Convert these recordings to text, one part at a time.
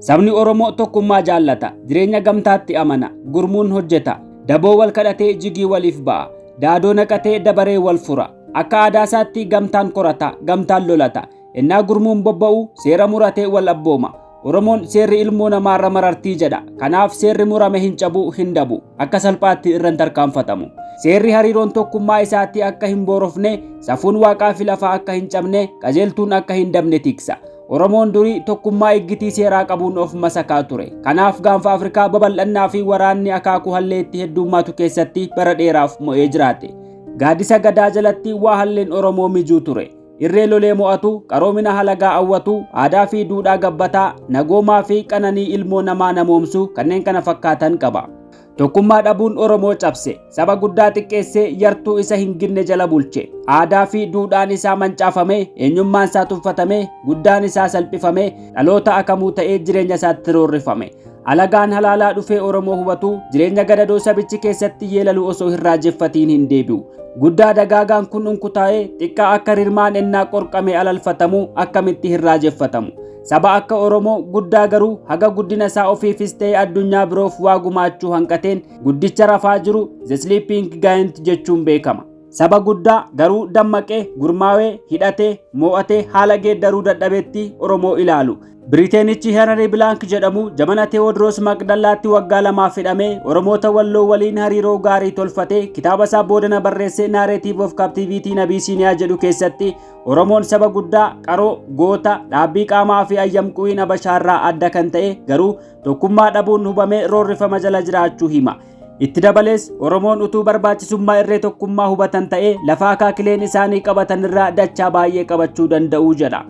Sabni Oromoo tokkummaa jaallata, jireenya gamtaatti amana, gurmuun hojjeta, daboo wal kadhatee jigii waliif ba'a, daadoo naqatee dabaree wal fura. Akka aadaa isaatti gamtaan korata, gamtaan lolata. Ennaa gurmuun bobba'u seera muratee wal abbooma. Oromoon seerri ilmoo namaarra marartii jedha. Kanaaf seerri murame hin cabu, hin dabu. Akka salphaatti irra hin tarkaanfatamu. Seerri hariiroon tokkummaa isaatti akka hin boorofne, safuun waaqaa fi lafaa akka hin cabne, qajeeltuun akka hin dabne tiksa. Oromoon durii tokkummaa iggitii seeraa qabuun of masakaa ture. Kanaaf gaanfa Afrikaa babal'annaa fi waraanni akaakuu halleetti heddummaatu keessatti bara dheeraaf mo'ee jiraate. Gaaddisa gadaa jalatti waa halleen Oromoo mijuu ture. Irree lolee mo'atu, qaroomina halagaa awwatu, aadaa fi duudhaa gabbataa, nagoomaa fi qananii ilmoo namaa namoomsu kanneen kana fakkaatan qaba. Tokkummaa dhabuun Oromoo cabse, saba guddaa xiqqeessee yartuu isa hin ginne jala bulche. Aadaa fi duudhaan isaa mancaafame, eenyummaan isaa tuffatame, guddaan isaa salphifame, dhaloota akamuu ta'ee jireenya isaatti roorrifame. Alagaan halaalaa dhufee Oromoo hubatu, jireenya gadadoo sabichi keessatti yeelalu osoo hin raajeffatiin hin deebi'u. Guddaa dagaagaan kun unkutaa'ee xiqqaa akka rirmaan ennaa qorqame alalfatamu akkamitti hin raajeffatamu. Saba akka Oromoo guddaa garuu haga guddina isaa ofiifis ta'e addunyaa biroof waa gumaachuu hanqateen guddicha rafaa jiru The Sleeping Giant jechuun beekama. Saba guddaa garuu dammaqee, gurmaawee, hidhatee, moo'atee haala geeddaruu dadhabetti Oromoo ilaalu. Biriiteenichi Henry Blank jedhamu jamana Teewodroos Maqdallaatti waggaa lamaaf hidhamee Oromoota Walloo waliin hariiroo gaarii tolfatee kitaaba isaa boodana barreesse Narrative of Captivity in Abyssinia jedhu keessatti Oromoon saba guddaa, qaroo, goota, dhaabbii qaamaa fi ayyamquwiin Habashaarraa adda kan ta'e garuu tokkummaa dhabuun hubamee roorrifama jala jiraachuu hima. Itti dabalees Oromoon utuu barbaachisummaa irree tokkummaa hubatan ta'ee lafa akaakileen isaanii qabatan irraa dachaa baay'ee qabachuu danda'u jedha.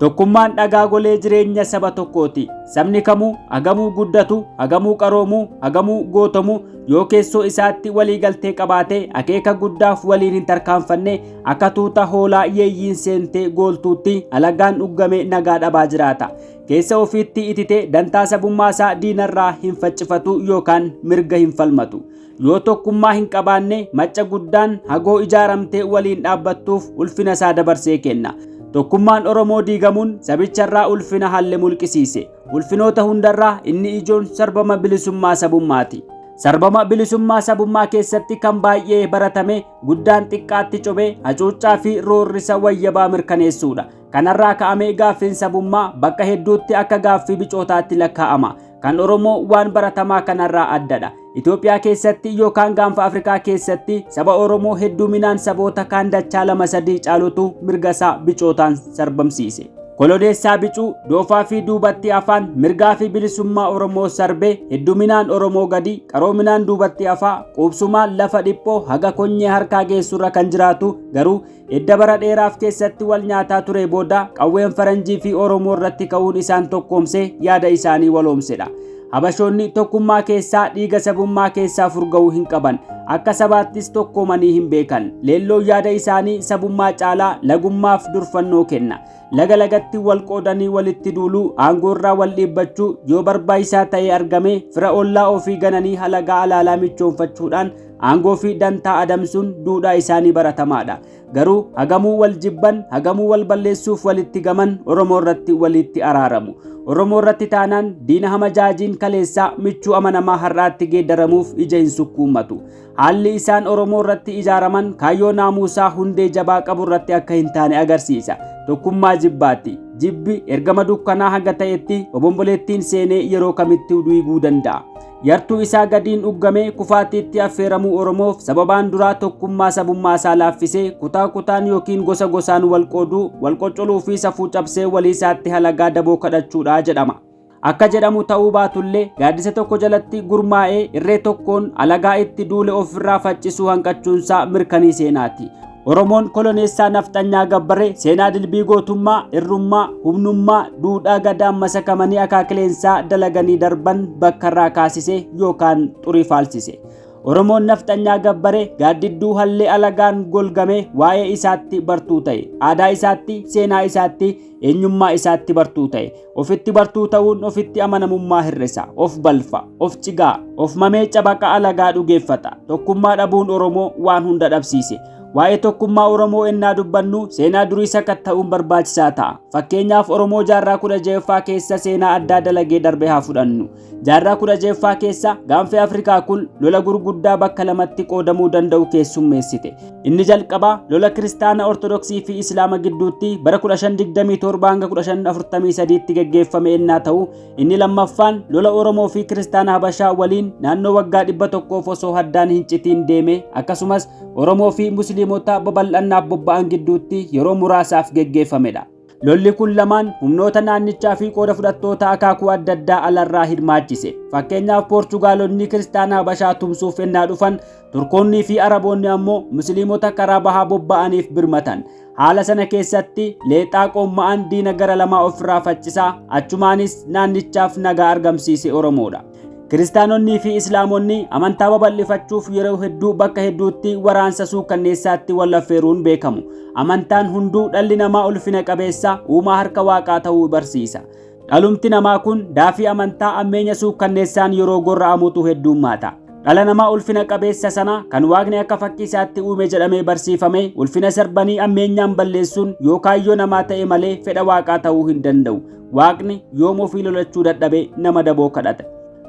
Tokkummaan dhagaa golee jireenya saba tokkooti. Sabni kamuu hagamuu guddatu, hagamuu qaroomuu, hagamuu gootomu yoo keessoo isaatti walii galtee qabaate akeeka guddaaf waliin hin tarkaanfanne akka tuuta hoolaa yeeyyiin seentee gooltuutti alagaan uggame nagaa dhabaa jiraata. Keessa ofiitti itite dantaa sabummaa isaa diinarraa hin faccifatu yookaan mirga hin falmatu. Yoo tokkummaa hin qabaanne macca guddaan hagoo ijaaramtee waliin dhaabbattuuf ulfina isaa dabarsee kenna. Tokkummaan Oromoo diigamuun sabicharraa ulfina halle mulqisiise. Ulfinoota hundarraa inni ijoon sarbama bilisummaa sabummaati. Sarbama bilisummaa sabummaa keessatti kan baay'ee baratame guddaan xiqqaatti cobee hacuuccaa fi roorrisa wayyabaa mirkaneessuudha. Kanarraa ka'amee gaaffiin sabummaa bakka hedduutti akka gaaffii bicootaatti lakkaa'ama. Kan Oromoo waan baratamaa kanarraa addadha. Itoophiyaa keessatti yookaan gaanfa Afrikaa keessatti saba Oromoo hedduminaan saboota kaan dachaa 2-3 caalutu mirga isaa bicootaan sarbamsiise. Koloneessaa bicuu, doofaa fi duubatti afaan mirgaa fi bilisummaa Oromoo sarbe, hedduminaan Oromoo gadi, qaroominaan duubatti afaa, quubsumaan lafa dhiphoo haga konyee harkaa geessurra kan jiraatu garuu edda bara dheeraaf keessatti wal nyaataa ture booda qawween faranjii fi Oromoo irratti ka'uun isaan tokkoomse yaada isaanii waloomsedha. Habashoonni tokkummaa keessaa dhiiga sabummaa keessaa furga'uu hin qaban. Akka sabaattis tokkoomanii hin beekan. Leelloo yaada isaanii sabummaa caalaa lagummaaf durfannoo kenna. Laga lagatti wal qoodanii walitti duuluu, aangoorraa wal dhiibbachuu, yoo barbaachisaa ta'ee argame fira ollaa ofii gananii halagaa alaalaa michoonfachuudhaan aangoo fi dantaa adamsuun duudhaa isaanii baratamaadha. Garuu hagamuu wal jibban, hagamuu wal balleessuuf walitti gaman Oromoo irratti walitti araaramu. Oromoo irratti taanaan diina hamajaajiin kaleessaa michuu amanamaa har'aatti geeddaramuuf ija hin sukkuummatu. Haalli isaan Oromoo irratti ijaaraman kaayyoo naamuusaa hundee jabaa qabu irratti akka hin taane agarsiisa. Tokkummaa jibbaatti. Jibbi ergama dukkanaa haga ta'etti obomboleettiin seenee yeroo kamitti duiguu danda'a. Yartuu isaa gadiin uggamee kufaatiitti affeeramuu Oromoof sababaan duraa tokkummaa sabummaa isaa laaffisee kutaa kutaan yookiin gosa gosaan wal qooduu, wal qoccoluu fi safuu cabsee walii isaatti halagaa daboo kadhachuudha jedhama. Akka jedhamu ta'uu baatullee gaaddisa tokko jalatti gurmaa'ee irree tokkoon alagaa itti duule ofirraa faccisuu hanqachuunsaa mirkanii seenaati. Oromoon koloneessaa nafxanyaa gabbare seenaa dilbii gootummaa, irrummaa, humnummaa, duudhaa gadaan masakamanii akaakileensaa dalaganii darban bakkarraa kaasise yookaan xurii faalsise. Oromoon nafxanyaa gabbare gaaddidduu hallee alagaan golgame waa'ee isaatti bartuu ta'e. Aadaa isaatti, seenaa isaatti, eenyummaa isaatti bartuu ta'e. Ofitti bartuu ta'uun ofitti amanamummaa hir'isa, of balfa, of cigaa, of mamee cabaqa alagaa dhugeeffata. Tokkummaa dhabuun Oromoo waan hunda dhabsiise. Waa'ee tokkummaa Oromoo ennaa dubbannu seenaa durii sakatta'uun barbaachisaa ta'a. Fakkeenyaaf Oromoo jaarraa 16ffaa keessa seenaa addaa dalagee darbe haa fudhannu. Jaarraa 16ffaa keessa gaanfi Afrikaa kun lola gurguddaa bakka lamatti qoodamuu danda'u keessummeessite. Inni jalqabaa lola Kiristaana Ortodoksii fi Islaama gidduutti bara 1527 hanga 1543tti geggeeffame ennaa ta'u, inni lammaffaan lola Oromoo fi Kiristaana Habashaa waliin naannoo waggaa 100 osoo haddaan hin citiin deeme, akkasumas Oromoo fi Musliimota babal'annaaf bobba'an gidduutti yeroo muraasaaf geggeeffamedha. Lolli kun lamaan humnoota naannichaa fi qooda fudhattoota akaakuu adda addaa alarraa hirmaachise. Fakkeenyaaf Poorchugaalonni Kiristaana Habashaa tumsuuf ennaa dhufan, Turkoonnii fi Araboonni ammoo Musliimota karaa bahaa bobba'aniif birmatan. Haala sana keessatti leexaa qoomma'an diina gara lamaa ofirraa faccisaa, achumaanis naannichaaf nagaa argamsiise Oromoodha. Kiristaanonnii fi Islaamonni amantaa babal'ifachuuf yeroo hedduu bakka hedduutti waraansa suukanneessaatti wal affeeruun beekamu. Amantaan hunduu dhalli namaa ulfina qabeessa uumaa harka waaqaa ta'uu barsiisa. Dhalumti namaa kun daafii amantaa ammeenya suukanneessaan yeroo gorra'amutu heddummaata. Dhala namaa ulfina qabeessa sana kan waaqni akka fakkii isaatti uume jedhamee barsiifame ulfina sarbanii ammeenyaan balleessuun yoo kaayyoo namaa ta'e malee fedha waaqaa ta'uu hin danda'u. Waaqni yoom ofii lolachuu dadhabe nama daboo kadhata.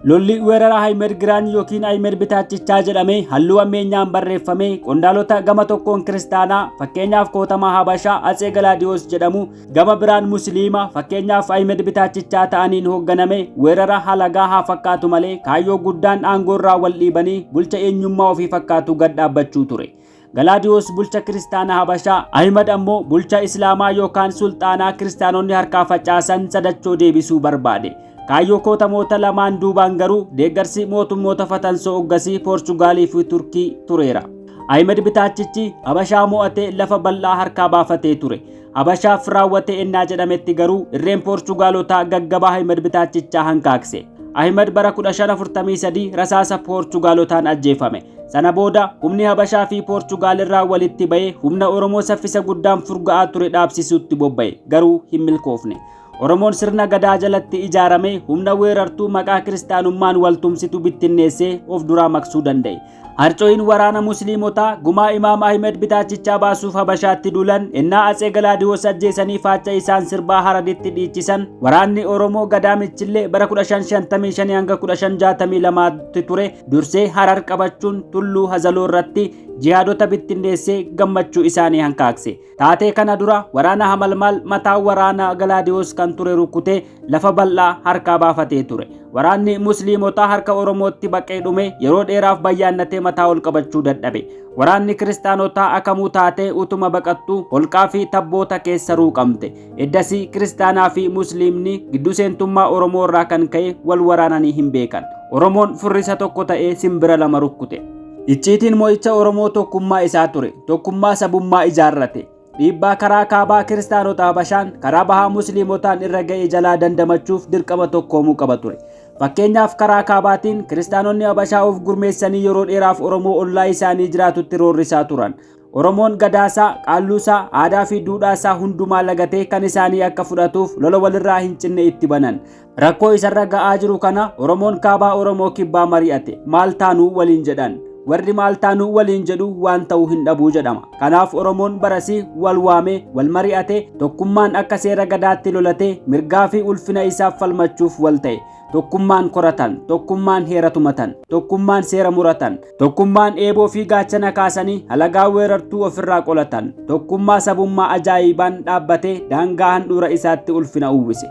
Lolli weerara Ahimed Giraan yookiin Ahimed Bitaachichaa jedhamee halluu ammeenyaan barreeffame qondaalota gama tokkoon Kiristaanaa fakkeenyaaf Kootamaa Habashaa Atsee Galaadiyoos jedhamu, gama biraan Musliima fakkeenyaaf Ahimed Bitaachichaa ta'aniin hoogganame weerara halagaa haa fakkaatu malee kaayyoo guddaan aangoo irraa wal dhiibanii bulcha eenyummaa ofii fakkaatu gad dhaabbachuu ture. Galaadiyoos bulcha Kiristaana Habashaa, Ahimed ammoo bulcha Islaamaa yookaan Sulxaanaa Kiristaanonni harkaa facaasan sadachoo deebisuu barbaade. Kaayyoo kootamoota lamaan duubaan garuu deeggarsi mootummoota fatansoo oggasii Poorchugaalii fi Turkii tureera. Ahimed Bitaachichi Habashaa mo'atee lafa bal'aa harkaa baafatee ture. Habashaaf raawwate ennaa jedhametti garuu irreen Poorchugaalotaa gaggabaa Ahimed Bitaachichaa hankaakse. Ahimed bara 1543 rasaasa Poorchugaalotaan ajjeefame. Sana booda humni Habashaa fi Poorchugaal irraa walitti ba'ee humna Oromoo saffisa guddaan furga'aa ture dhaabsisuutti bobba'e, garuu hin milkoofne. Oromoon sirna gadaa jalatti ijaarame humna weerartuu maqaa kiristaanummaan waltumsitu bittinneessee of duraa maqsuu danda'e. Harcooyin waraana Musliimotaa gumaa Imaam Ahimed Bitaachichaa baasuuf Habashaatti duulan ennaa Atsee Galaadiyoos ajjeesanii faacha isaan sirbaa Hararitti dhiichisan, waraanni Oromoo gadaa Michillee bara 1555 hanga 1562tti ture dursee Harar qabachuun Tulluu Hazaloo irratti jihaadota bittinneessee gammachuu isaanii hankaakse. Taatee kana dura waraana Hamalmaal mataa waraana Galaadiyoos kan ture rukkutee lafa bal'aa harkaa baafatee ture. Waraanni Musliimotaa harka Oromootti baqee dhume yeroo dheeraaf bayyaannatee mataa ol qabachuu dadhabe. Waraanni Kiristaanotaa akamuu taatee utuma baqattu holqaa fi tabboota keessa ruuqamte. Eddasii Kiristaanaa fi Musliimni gidduu seentummaa Oromoo irraa kan ka'e wal waraananii hin beekan. Oromoon furrisa tokko ta'ee simbira lama rukkute. Icciitiin mo'icha Oromoo tokkummaa isaa ture. Tokkummaa sabummaa ijaarrate. Dhiibbaa karaa kaabaa Kiristaanota Habashaan karaa bahaa Musliimotaan irra ga'e jalaa dandamachuuf dirqama tokkoomuu qaba ture. Fakkeenyaaf karaa kaabaatiin Kiristaanonni Habashaa of gurmeessanii yeroo dheeraaf Oromoo ollaa isaanii jiraatutti roorrisaa turan. Oromoon gadaasaa, qaalluusaa, aadaa fi duudhaasaa hundumaa lagatee kan isaanii akka fudhatuuf lola walirraa hin cinne itti banan. Rakkoo isarra ga'aa jiru kana Oromoon kaabaa Oromoo kibbaa mari'ate. Maal taanuu waliin jedhan. Warri maal taanuu waliin jedhu waan ta'uu hin dhabuu jedhama. Kanaaf Oromoon barasii wal waamee wal mari'ate, tokkummaan akka seera gadaatti lolatee mirgaa fi ulfina isaaf falmachuuf wal ta'e. Tokkummaan koratan, tokkummaan heera tumatan, tokkummaan seera muratan, tokkummaan eeboo fi gaachana kaasanii halagaa weerartuu ofirraa qolatan, tokkummaa sabummaa ajaa'ibaan dhaabbatee daangaa handhuura isaatti ulfina uwwise.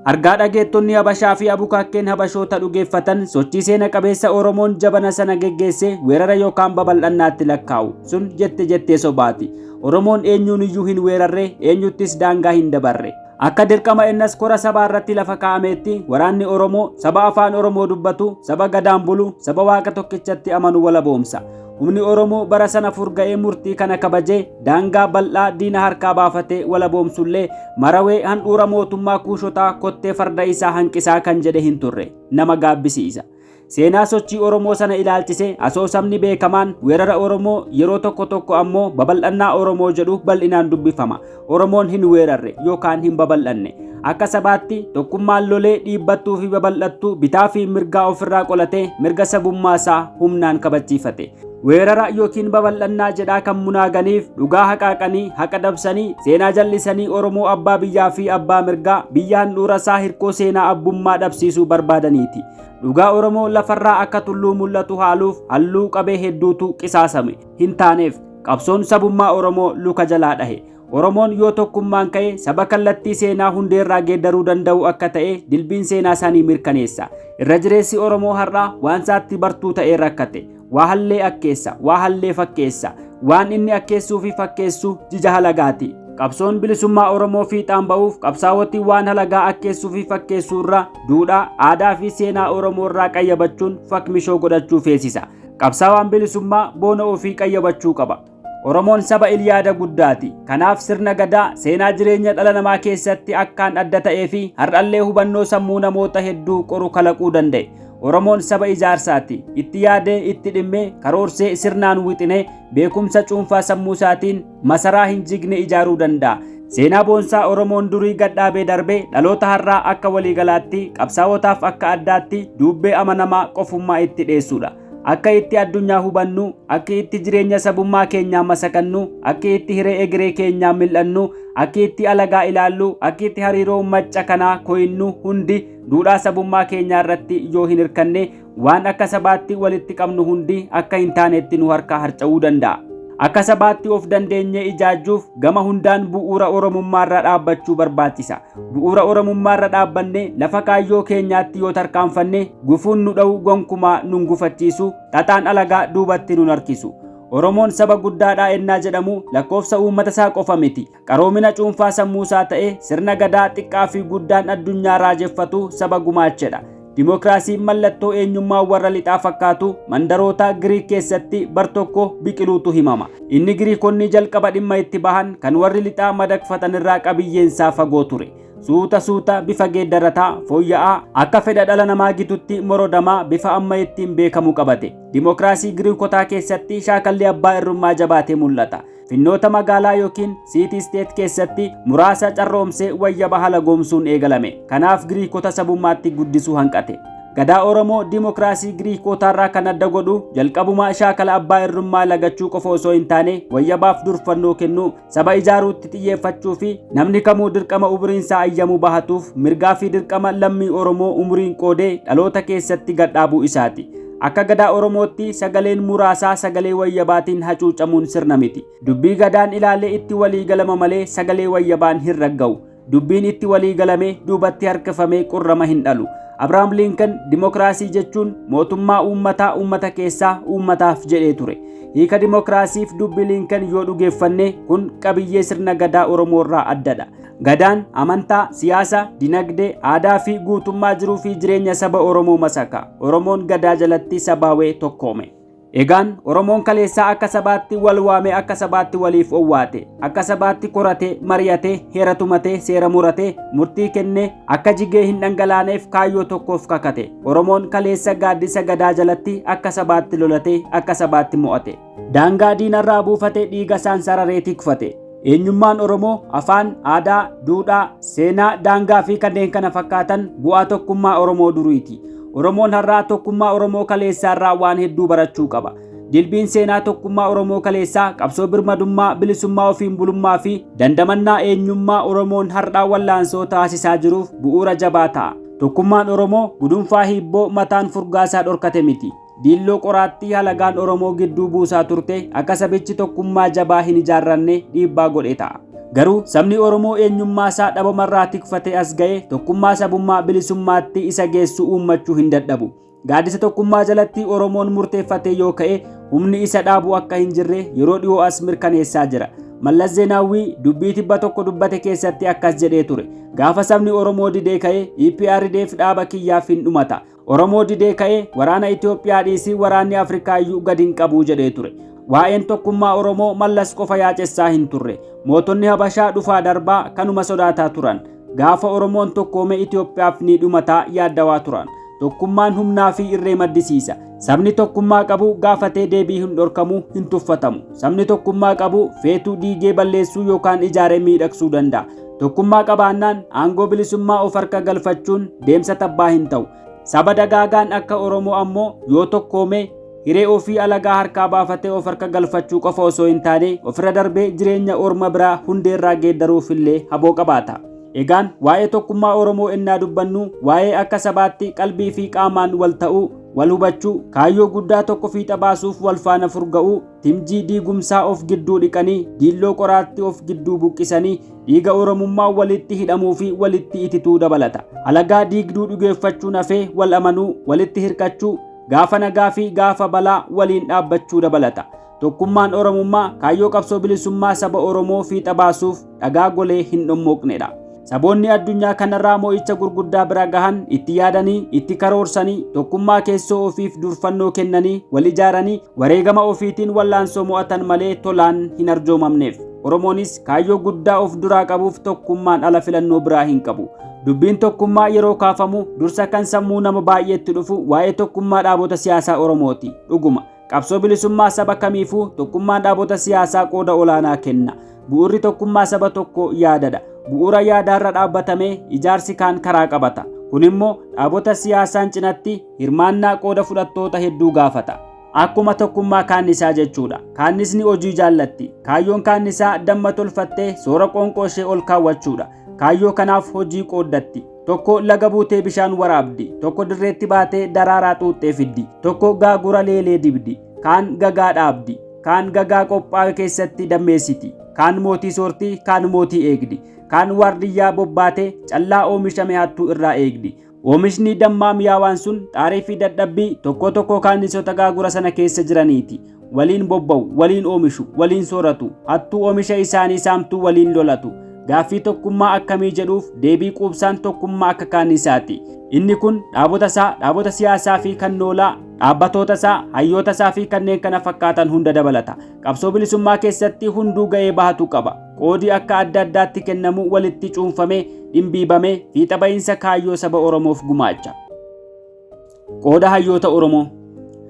Argaa dhageettonni Habashaa fi abukaakkeen Habashoota dhugeeffatan sochii seena qabeessa Oromoon jabana sana geggeesse weerara yookaan babal'annaatti lakkaa'u. Sun jette jettee sobaati. Oromoon eenyuun iyyuu hin weerarre, eenyuttis daangaa hin dabarre. Akka dirqama innas kora sabaa irratti lafa kaa'ameetti waraanni Oromoo saba afaan Oromoo dubbatu, saba gadaan bulu, saba waaqa tokkichatti amanu walaboomsa. Humni Oromoo bara sana furga'ee murtii kana kabajee daangaa bal'aa diina harkaa baafatee walaboomsullee marawee handhuura mootummaa kuushotaa kottee farda isaa hanqisaa kan jedhe hin turre. Nama gaabbisiisa. Seenaa sochii Oromoo sana ilaalchisee asoosamni beekamaan weerara Oromoo yeroo tokko tokko ammoo babal'annaa Oromoo jedhu bal'inaan dubbifama. Oromoon hin weerarre yookaan hin babal'anne. Akka sabaatti tokkummaan lolee dhiibbattuu fi babal'attuu bitaa fi mirgaa ofirraa qolatee mirga sabummaa isaa humnaan kabachiifate. Weerara yookiin babal'annaa jedhaa kan munaaganiif dhugaa haqaaqanii, haqa dabsanii, seenaa jallisanii Oromoo abbaa biyyaa fi abbaa mirgaa biyya handhuura isaa hirkoo seenaa abbummaa dhabsiisuu barbaadaniiti. Dhugaa Oromoo lafarraa akka tulluu mul'atu haaluuf halluu qabee hedduutu qisaasame. Hin taaneef qabsoon sabummaa Oromoo luka jalaa dhahe. Oromoon yoo tokkummaan ka'e saba kallattii seenaa hundeerraa geeddaruu danda'u akka ta'e dilbiin seenaa isaanii mirkaneessa. Irra jireessi Oromoo har'aa waan isaatti bartuu ta'ee rakkate. Waa hallee akkeessa, waa hallee fakkeessa. Waan inni akkeessuu fi fakkeessu jija halagaati. Qabsoon bilisummaa Oromoo fiixaan ba'uuf qabsaa'otti waan halagaa akkeessuu fi fakkeessuu irra duudhaa, aadaa fi seenaa Oromoo irraa qayyabachuun fakmishoo godhachuu feesisa. Qabsaa'aan bilisummaa boona ofii qayyabachuu qaba. Oromoon saba ilyaada guddaati. Kanaaf sirna gadaa seenaa jireenya dhala namaa keessatti akkaan adda ta'ee fi har'allee hubannoo sammuu namoota hedduu qoru kalaquu danda'e. Oromoon saba ijaarsaati. Itti yaadee, itti dhimmee, karoorsee, sirnaan wixinee, beekumsa cuunfaa sammuu isaatiin masaraa hin jigne ijaaruu danda'a. Seenaa boonsaa Oromoon durii gadhaabee darbee dhaloota har'aa akka waliigalaatti, qabsaa'otaaf akka addaatti duubbee amanamaa qofummaa itti dhiyeessudha. Akka itti addunyaa hubannu, akka itti jireenya sabummaa keenyaa masakannu, akka itti hiree egeree keenyaa mil'annu, akka itti alagaa ilaallu, akka itti hariiroo macca kanaa koyinnu hundi duudhaa sabummaa keenyaa irratti yoo hin hirkanne waan akka sabaatti walitti qabnu hundi akka hin taanetti nu harkaa harca'uu danda'a. Akka sabaatti of dandeenyee ijaajuuf gama hundaan bu'uura Oromummaarra dhaabbachuu barbaachisa. Bu'uura Oromummaarra dhaabbannee lafa kaayyoo keenyaatti yoo tarkaanfanne gufuun nu dha'u gonkumaa nun gufachiisu, xaxaan alagaa duubatti nun harkisu. Oromoon saba guddaadhaa ennaa jedhamu lakkoofsa uummata isaa qofa miti. Qaroomina cuunfaa sammuu isaa ta'e sirna gadaa xiqqaa fi guddaan addunyaa raajeffatu saba gumaachedha. Dimookiraasiin mallattoo eenyummaa warra lixaa fakkaatu mandaroota Giriik keessatti bar tokko biqiluutu himama. Inni Giriikonni jalqaba dhimma itti bahan kan warri lixaa madaqfatan irraa qabiyyeensaa fagoo ture. Suuta suuta bifa geeddarataa fooyya'aa akka fedha dhala namaa gitutti morodamaa bifa amma ittiin beekamu qabate. Dimookiraasii Giriikotaa keessatti shaakalli abbaa irrummaa jabaatee mul'ata. Finnoota magaalaa yookiin city state keessatti muraasa carroomsee wayyaba halagoomsuun eegalame. Kanaaf Giriikota sabummaatti guddisuu hanqate. Gadaa Oromoo dimookiraasii Giriikotaarraa kan adda godhu jalqabumaa shaakala abbaa irrummaa lagachuu qofa osoo hin taane wayyabaaf durfannoo kennuu, saba ijaaruutti xiyyeeffachuu fi namni kamuu dirqama umriinsaa ayyamuu bahatuuf mirgaa fi dirqama lammii Oromoo umriin qoodee dhaloota keessatti gadhaabuu isaati. Akka gadaa Oromootti sagaleen muraasaa sagalee wayyabaatiin hacuucamuun sirna miti. Dubbii gadaan ilaalee itti walii galama malee sagalee wayyabaan hin ragga'u. Dubbiin itti walii galame duubatti harkifamee qurrama hin dhalu. Abrahaam Lincoln dimookiraasii jechuun mootummaa uummataa uummata keessaa uummataaf jedhee ture. Hiika dimookiraasiif dubbii Lincoln yoo dhugeeffanne kun qabiyyee sirna gadaa Oromoo irraa addadha. Gadaan amantaa, siyaasa, dinagdee, aadaa fi guutummaa jiruu fi jireenya saba Oromoo masaka. Oromoon gadaa jalatti sabaawee tokkoome. Egaan Oromoon kaleessaa akka sabaatti wal waamee akka sabaatti waliif owwaate, akka sabaatti korate, mari'ate, heera tumate, seera murate, murtii kenne, akka jigee hin dhangalaaneef kaayyoo tokkoof kakate. Oromoon kaleessa gaaddisa gadaa jalatti akka sabaatti lolate, akka sabaatti mo'ate. Daangaa diinarraa buufate, dhiiga isaan sararee tikfate. Eenyummaan Oromoo afaan, aadaa, duudhaa, seenaa, daangaa fi kanneen kana fakkaatan bu'aa tokkummaa Oromoo duriiti. Oromoon har'aa tokkummaa Oromoo kaleessaarraa waan hedduu barachuu qaba. Dilbiin seenaa tokkummaa Oromoo kaleessaa qabsoo birmadummaa, bilisummaa ofiin bulummaa fi dandamannaa eenyummaa Oromoon har'aa wallaansoo taasisaa jiruuf bu'uura jabaa ta'a. Tokkummaan Oromoo gudunfaa hiibboo mataan furgaasaa dhorkate miti. Diilloo qoraattii halagaan Oromoo gidduu buusaa turte akka sabichi tokkummaa jabaa hin ijaarranne dhiibbaa godhe ta'a. Garuu sabni Oromoo eenyummaa isaa dhabamarraa tikfatee as ga'e tokkummaa sabummaa bilisummaatti isa geessu uummachuu hin dadhabu. Gaaddisa tokkummaa jalatti Oromoon murteeffatee yoo ka'e humni isa dhaabu akka hin jirre yeroo dhiyoo as mirkaneessaa jira. Mallas Zeenaawwii dubbii tibba tokko dubbate keessatti akkas jedhee ture. Gaafa sabni Oromoo didee ka'e EPRDF dhaaba kiyyaaf hin dhumata. Oromoo didee ka'e waraana Itoophiyaa dhiisii waraanni Afrikaa iyyuu gad hin qabu jedhee ture. Waa'een tokkummaa Oromoo Mallas qofa yaacessaa hin turre. Mootonni Habashaa dhufaa darbaa kanuma sodaataa turan. Gaafa Oromoon tokkoome Itoophiyaaf ni dhumataa yaaddawaa turan. Tokkummaan humnaa fi irree maddisiisa. Sabni tokkummaa qabu gaafatee deebii hin dhorkamu, hin tuffatamu. Sabni tokkummaa qabu feetuu diigee balleessuu yookaan ijaaree miidhagsuu danda'a. Tokkummaa qabaannaan aangoo bilisummaa of harka galfachuun deemsa tabbaa hin ta'u. Saba dagaagaan akka Oromoo ammoo yoo tokkoome Hiree ofii alagaa harkaa baafatee of harka galfachuu qofa osoo hin taane ofirra darbee jireenya orma biraa hundeerraa geeddaruuf illee haboo qabaata. Egaan waa'ee tokkummaa Oromoo ennaa dubbannu waa'ee akka sabaatti qalbii fi qaamaan wal ta'uu, wal hubachuu, kaayyoo guddaa tokko fiixa baasuuf wal faana furga'uu, timjii diigumsaa of gidduu dhiqanii, diilloo qoraatti of gidduu buqqisanii, dhiiga Oromummaa walitti hidhamuu fi walitti itituu dabalata. Alagaa diigduu dhugeeffachuun hafee wal amanuu, walitti hirkachuu, gaafa nagaa fi gaafa balaa waliin dhaabbachuu dabalata. Tokkummaan Oromummaa kaayyoo qabsoo bilisummaa saba Oromoo fiixa baasuuf dhagaa golee hin dhommoqnedha. Saboonni addunyaa kanarraa mo'icha gurguddaa bira gahan itti yaadanii, itti karoorsanii, tokkummaa keessoo ofiif durfannoo kennanii, wal ijaaranii, wareegama ofiitiin wallaansoo mo'atan malee tolaan hin arjoomamneef. Oromoonis kaayyoo guddaa of duraa qabuuf tokkummaan ala filannoo biraa hin qabu. Dubbiin tokkummaa yeroo kaafamu dursa kan sammuu nama baay'eetti dhufu waa'ee tokkummaa dhaabota siyaasaa Oromooti. Dhuguma qabsoo bilisummaa saba kamiifuu tokkummaan dhaabota siyaasaa qooda olaanaa kenna. Bu'uurri tokkummaa saba tokko yaadadha. Bu'uura yaadaarra dhaabbatamee ijaarsi kaan karaa qabata. Kun immoo dhaabota siyaasaan cinatti hirmaannaa qooda fudhattoota hedduu gaafata. Akkuma tokkummaa kaannisaa jechuudha. Kaannisni hojii jaallatti. Kaayyoon kaannisaa damma tolfattee soora qoonqoo ishee ol kaawwachuudha. Kaayyoo kanaaf hojii qooddatti. Tokko laga buutee bishaan waraabdi. Tokko dirreetti baatee daraaraa xuuxxee fiddi. Tokko gaagura leelee dibdi. Kaan gagaa dhaabdi. Kaan gagaa qophaa'e keessatti dammeessiti. Kaan mootii soortii, kaan mootii eegdi. Kaan waardiyyaa bobbaatee callaa oomishame hattuu irraa eegdi. Oomishni dammaa mi'aawaan sun xaarii fi dadhabbii tokko tokko kaannisota gaagura sana keessa jiraniiti. Waliin bobba'u, waliin oomishu, waliin sooratu, hattuu oomisha isaanii saamtuu waliin lolatu. Gaaffii tokkummaa akkamii jedhuuf deebii quubsaan tokkummaa akka kaannisaati. Inni kun dhaabota isaa, dhaabota siyaasaa fi kan noolaa, dhaabbatoota isaa, hayyoota isaa fi kanneen kana fakkaatan hunda dabalata. Qabsoo bilisummaa keessatti hunduu ga'ee bahatu qaba. Qoodi akka adda addaatti kennamu walitti cuunfamee, dhimbiibamee fiixa ba'iinsa kaayyoo saba Oromoof gumaacha. Qooda hayyoota Oromoo.